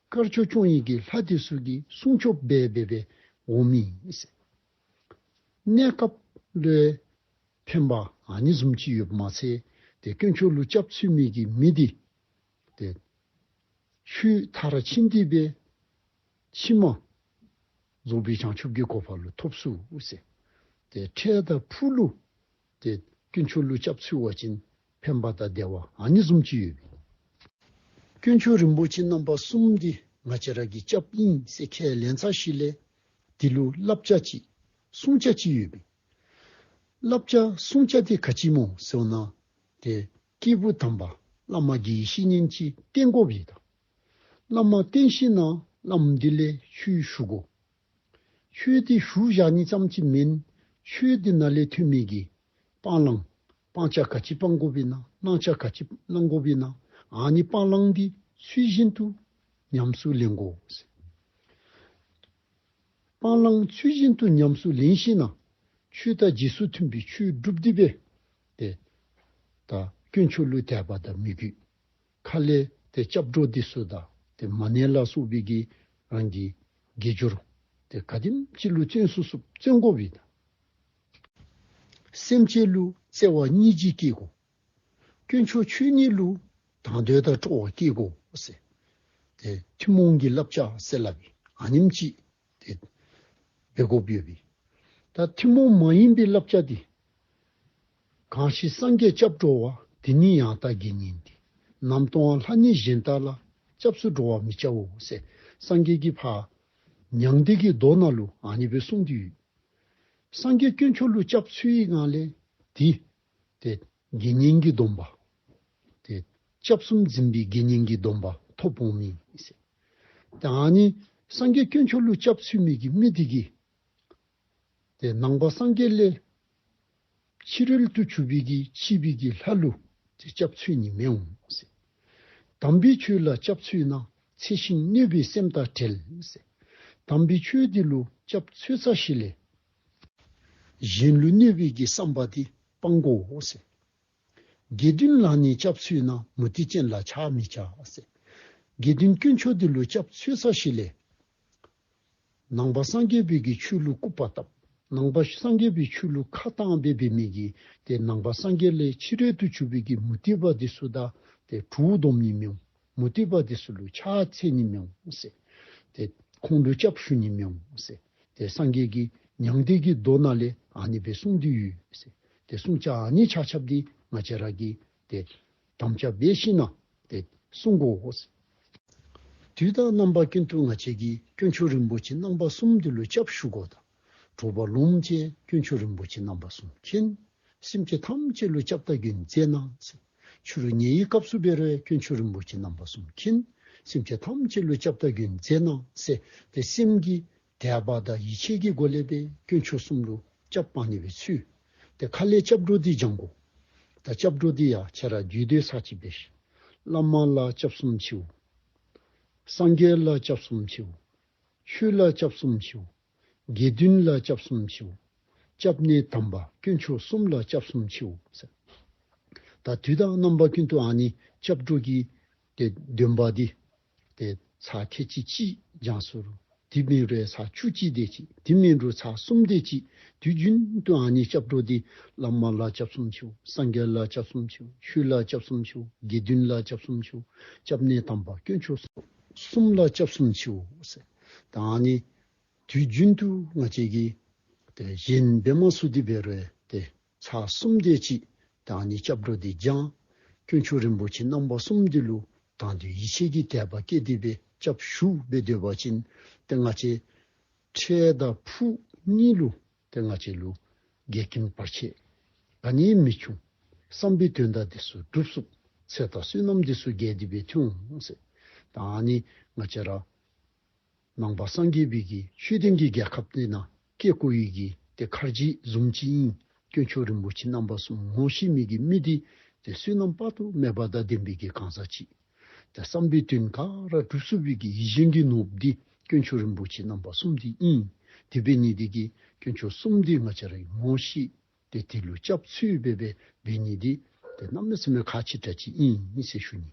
དཀར་ཕྱོགས་སྐྱོང་བའི་གི་ལྷ་འདི་ཚུ་གིས་སྲུང་སྐྱོབ་འབད་འབད་འབད་འོང་མི་ཨིན་ཟེར། གནས་སྐབས་ལུ་ཕན་པ་ཨ་ནི་བཟུམ་ཅིག་ཡོདཔ་མ་ཚད་ཏེ་དཀོན་མཆོག་ལུ་སྐྱབས་འཚོལ་མི་གི་མི་འདི་ཏེ་ཆོས་མཐར་ཕྱིན་ཏེ་སྦེ་ཕྱི་མ་རྫོགས་པའི་བྱང་ཆུབ་ཀྱི་གོ་འཕང་ལུ་ཐོབ་ཚུགས་ཟེར། ཏེ་འཕྲལ་དང་ཕུགས་ལུ་ཏེ་དཀོན་མཆོག་ལུ་སྐྱབས་འཚོལ་བ་ཅིན་ཕན་པ་དང་བདེ་བ་ཨ་ནི་བཟུམ་ཅིག་ཡོད། དཀོན་མཆོག་རིན་པོ་ཆེ་རྣམ་པ་གསུམ་འདི་ང་བཅས་ར་གི་སྐྱབས་ཨིན་ཟེར་ཁས་ལེན་ཚར་ཞིནམ་ལས་འདི་ལུ་བསླབ་བྱ་ཅིག་བསྲུང་བྱ་ཅིག་ཡོད་པས། བསླབ་བྱ་བསྲུང་བྱ་འདི་ག་ཅི་སྨོ་ཟེར་ན་ཏེ་སྐྱེས་བུ་དམ་པ་བླ་མ་དགེ་བའི་བཤེས་གཉེན་ཅིག་བསྟེན་དགོ་པས་ད། བླ་མ་བསྟེན་ཞིན་ན་བླམ་འདི་ལས་ཆོས་ཞུ་དགོ། ཆོས་འདི་ཞུ་བཞག་ནི་ཙམ་ཅིག་མེན། ཆོས་འདི་ནང་ལས་ཐོན་མི་གི་སྤང་བླང་། སྤང་བྱ་ག་ཅི་སྤང་དགོ་པས་ན་གནང་བྱ་ག་ཅི་གནང་དགོ་པས་ན་ཨ་ནི་སྤང་བླང་འདི་ཚུལ་བཞིན་དུ་ཉམས་སུ་ལེན་དགོ། སྤང་བླང་ཚུལ་བཞིན་དུ་ཉམས་སུ་ལེན་ཞིན་ན་ཆོས་དང་རྗེས་སུ་མཐུན་པའི་ཆོས་སྒྲུབ་སྟེ་སྦེ་ཏེ་ད་དཀོན་མཆོག་ལུ་དད་པ་དང་མོས་གུས། ཁ་ལས་ཏེ་སྐྱབས་འགྲོ་འདི་ཚུ་དང་ཏེ་མ་ཎི་ལ་སོགས་པའི་གི་རང་གི་དགེ་སྦྱོར་ཏེ་ག་དེམ་ཅིག་ལུ་བརྩོན་ཚུགས་ཚུགས་བརྩོན་དགོ་པས་ད། སེམས་ཅན་ལུ་བརྩེ་བ་སྙིང་རྗེ་སྐྱེ་དགོ། དཀོན་མཆོག་ཆོས་ཉིད་ལུ་དང་འདོད་དང་སྤྲོ་བ་སྐྱེ་དགོ་ཟེར། ཏེ་ཐུན་མོང་གི་བསླབ་བྱ་ཟེར་སླབ་པའི་ཨ་ནེམ་ཅིག་ཏེ་འབད་དགོཔ་ཡོད་པས། ད་ཐུན་མོང་མ་ཡིན་པའི་བསླབ་བྱ་འདི་གང་ཞིག་སངས་རྒྱས་སྐྱབས་འགྲོ་བ། དེ་ནི་ཡང་དག་དགེ་བསྙེན་ཏེ། ནམ་དུའང་ལྷ་ནི་གཞན་དག་ལ། སྐྱབས་སུ་འགྲོ་བར་མི་བྱའོ་ཟེར། སངས་རྒྱས་ཀྱིས་ཕར་མྱང་འདས་ཀྱི་མདོ་ནང་ལུ་ཨ་ནི་སྦེ་གསུངས་ཏེ་ཡོད། སངས་རྒྱས་དཀོན་མཆོག་ལུ་སྐྱབས་འཚོལ་བའི་སྒང་ལས་འདི་ཏེ་དགེ་བསྙེན་གྱི་སྡོམ་པ། ཏེ་སྐྱབས་གསུམ་འཛིན་པའི་དགེ་བསྙེན་གྱི་སྡོམ་པ་ཐོབ་འོང་མི་ཨིན་ཟེར། ཏེ་ཨ་ནི་སངས་རྒྱས་དཀོན་མཆོག་ལུ་སྐྱབས་འཚོལ་མི་གི་མི་འདི་གིས་ཏེ་ནང་པ་སངས་རྒྱས་ལས་ཕྱི་རོལ་དུ་གྱུར་པའི་གི་ཕྱི་པའི་གི་ལྷ་ལུ་ཏེ་སྐྱབས་འཚོལ་ནི་མི་འོང་ཟེར། དམ་པའི་ཆོས་ལ་སྐྱབས་འཚོལ་ན། འཚེ་ཞིང་གནོད་པའི་སེམས་དང་བྲལ་ཟེར། དམ་པའི་ཆོས་འདི་ལུ་སྐྱབས་འཚོལ་ཚར་ཞིནམ་ལས་གཞན་ལུ་གནོད་པའི་གི་བསམ་པ་འདི་སྤང་དགོ་ཟེར། དགེ་འདུན་ལ་ནི་སྐྱབས་འཚོལ་ན། མུ་སྟེགས་ཅན་ལ་ཕྱག་མི་བྱ་ཟེར། དགེ་འདུན་དཀོན་མཆོག་འདི་ལུ་སྐྱབས་འཚོལ་ཚར་ཞིནམ་ལས་ནང་པ་སངས་རྒྱས་པའི་གི་ཆོས་ལུ་སྐུར་པ་བཏབ། ནང་པ་སངས་རྒྱས་པའི་ཆོས་ལུ་ཁ་བཏང་སྦེ་འབད་མི་གི་ཏེ་ནང་པ་སངས་རྒྱས་ལས་ཕྱི་རོལ་དུ་གྱུར་པའི་གི་མུ་སྟེགས་པ་འདི་ཚུ་དང་ཏེ་གྲོགས་སྡོམ་ནི་མི་འོང་། མུ་སྟེགས་པ་འདི་ཚུ་ལུ་ཕྱག་འཚལ་ནི་མི་འོང་ཟེར། ཏེ་ཁོང་ལུ་སྐྱབས་ཞུ་ནི་མི་འོང་ཟེར། ཏེ་སངས་རྒྱས་ཀྱིས་མྱང་འདས་ཀྱི་མདོ་ནང་ལས་ཨ་ནི་སྦེ་གསུངས་ཏེ་ཡོད་ཟེར། ཏེ་བསྲུང་བྱ་ཨ་ནི་ཆ་ཁྱབ་འདི་ང་བཅས་ར་གིས་ཏེ་དམ་བཅའ་འབད་ཞིན་ན་ཏེ་བསྲུང་དགོ་ཟེར། དུས་དང་རྣམ་པ་ཀུན་ཏུ་ང་བཅས་ཀྱིས་དཀོན་མཆོག་རིན་པོ་ཆེ་རྣམ་པ་གསུམ་འདི་ལུ་སྐྱབས་ཞུ་དགོ་ད། དྲོ་པ་ལོངམ་ཅིག་དཀོན་མཆོག་རིན་པོ་ཆེ་རྣམ་པ་གསུམ་མཁྱེན། སེམས་ཅན་ཐམས་ཅད་ལུ་སྐྱབས་དང་མགོན་མཛད་གནང་ཟེར། ཕྱི་རུ་ཉལ་བའི་སྐབས་སུ་འབད་རུང་དཀོན་མཆོག་རིན་པོ་ཆེ་རྣམ་པ་གསུམ་མཁྱེན། སེམས་ཅན་ཐམས་ཅད་ལུ་སྐྱབས་དང་མགོན་མཛད་གནང་ཟེར། ཏེ་སེམས་ཀྱི་དད་པ་དང་ཡིད་ཆེས་ཀྱི་སྒོ་ལས་སྦེ་དཀོན་མཆོག་གསུམ་ལུ་སྐྱབས་སྤང་ནི་སྦེ་ཚུལ། ཏེ་ཁ་ལས་སྐྱབས་འགྲོ་འདི་བགྱང་དགོ། ད་སྐྱབས་འགྲོ་འདི་ཡང་ཁྱེད་ར་རྒྱུད་སྡེ་ཚར་གཅིག་འབད་ཤིག། བླ་མ་ལ་སྐྱབས་སུ་མཆིའོ། སངས་རྒྱས་ལ་སྐྱབས་སུ་མཆིའོ། ཆོས་ལ་སྐྱབས་སུ་མཆིའོ། དགེ་འདུན་ལ་སྐྱབས་སུ་མཆིའོ། སྐྱབས་གནས་དམ་པ་དཀོན་མཆོག་གསུམ་ལ་སྐྱབས་སུ་མཆིའོ་ཟེར། ད་དུས་དང་རྣམ་པ་ཀུན་ཏུ་ཨ་ནི་སྐྱབས་འགྲོ་གི་ཏེ་འདོན་པ་འདི་ཏེ་ཚར་ཁལ་གཅིག་གཅིག་བགྱང་སོ་རུང་དེ་མེན་རུང་ཚར་བཅུ་གཅིག་དེ་ཅིག། དེ་མེན་རུང་ཚར་གསུམ་དེ་ཅིག། དུས་རྒྱུན་དུ་ཨ་ནི་སྐྱབས་འགྲོ་འདི་བླ་མ་ལ་སྐྱབས་སུ་མཆིའོ། སངས་རྒྱས་ལ་སྐྱབས་སུ་མཆིའོ། ཆོས་ལ་སྐྱབས་སུ་མཆིའོ། དགེ་འདུན་ལ་སྐྱབས་སུ་མཆིའོ། སྐྱབས་གནས་དམ་པ་དཀོན་མཆོག་གསུམ་ལ་སྐྱབས་སུ་མཆིའོ་ཟེར། ད་ཨ་ནི་དུས་རྒྱུན་དུ་ང་བཅས་ཀྱིས་ཏེ་གཞན་འབད་མ་ཚུགས་ཏེ་འབད་རུང་ཏེ་ཚར་གསུམ་དེ་ཅིག་ད་ཨ་ནི་སྐྱབས་འགྲོ་འདི་བགྱང་། དཀོན་མཆོག་རིན་པོ་ཆེ་རྣམ་པ་གསུམ་འདི་ལུ་དང་དུ་ཡིད་ཆེས་ཀྱི་དད་པ་བསྐྱེད་དེ་སྦེ་སྐྱབས་ཞུ་སྦེ་སྡོད་པ་ཅིན་ཏེ་ང་བཅས་འཕྲལ་དང་ཕུགས་གཉིས་ལུ་ཏེ་ང་བཅས་ལུ་འགལ་རྐྱེན་བར་ཆད་ག་ནི་མི་འབྱུང་། བསམ་པའི་དོན་དག་འདི་ཚུ་འགྲུབ་ཚུགས། ཚེ་དང་བསོད་ནམས་འདི་ཚུ་རྒྱས་ཏེ་སྦེ་འཐོན་འོང་ཟེར། ད་ཨ་ནི་ང་བཅས་ར་ནང་པ་སངས་རྒྱས་པའི་གི་ཆོས་ལྡན་གྱི་རྒྱལ་ཁབ་འདི་ནང་བཀལ་བཀོ་བའི་གི་ཏེ་ཁར་ཇི་བཟུམ་ཅིག་ཨིན། དཀོན་མཆོག་རིན་པོ་ཆེ་རྣམ་པ་གསུམ་ངོ་ཤེས་མི་གི་མི་འདི་ཏེ་བསོད་ནམས་དཔག་ཏུ་མེད་པ་དང་ལྡན་པའི་གི་གང་ཟག་ཅིག། ཏེ་བསམ་པའི་དོན་ག་ར་འགྲུབ་ཚུགས་པའི་གི་ཡིད་བཞིན་གྱི་ནོར་བུ་འདི་དཀོན་མཆོག་རིན་པོ་ཆེ་རྣམ་པ་གསུམ་འདི་ཨིན། དེ་འབད་ནི་འདི་གིས་དཀོན་མཆོག་གསུམ་འདི་ང་བཅས་ར་ངོ་ཤེས་ཏེ་དེ་ལུ་སྐྱབས་འཚོལ་སྦེ་འབད་འབད་ནི་འདི་ཏེ་གནམ་མེད་ས་མེད་ཁག་ཆེ་དྲགས་ཅིག་ཨིན་ཟེར་ཞུ་ནི།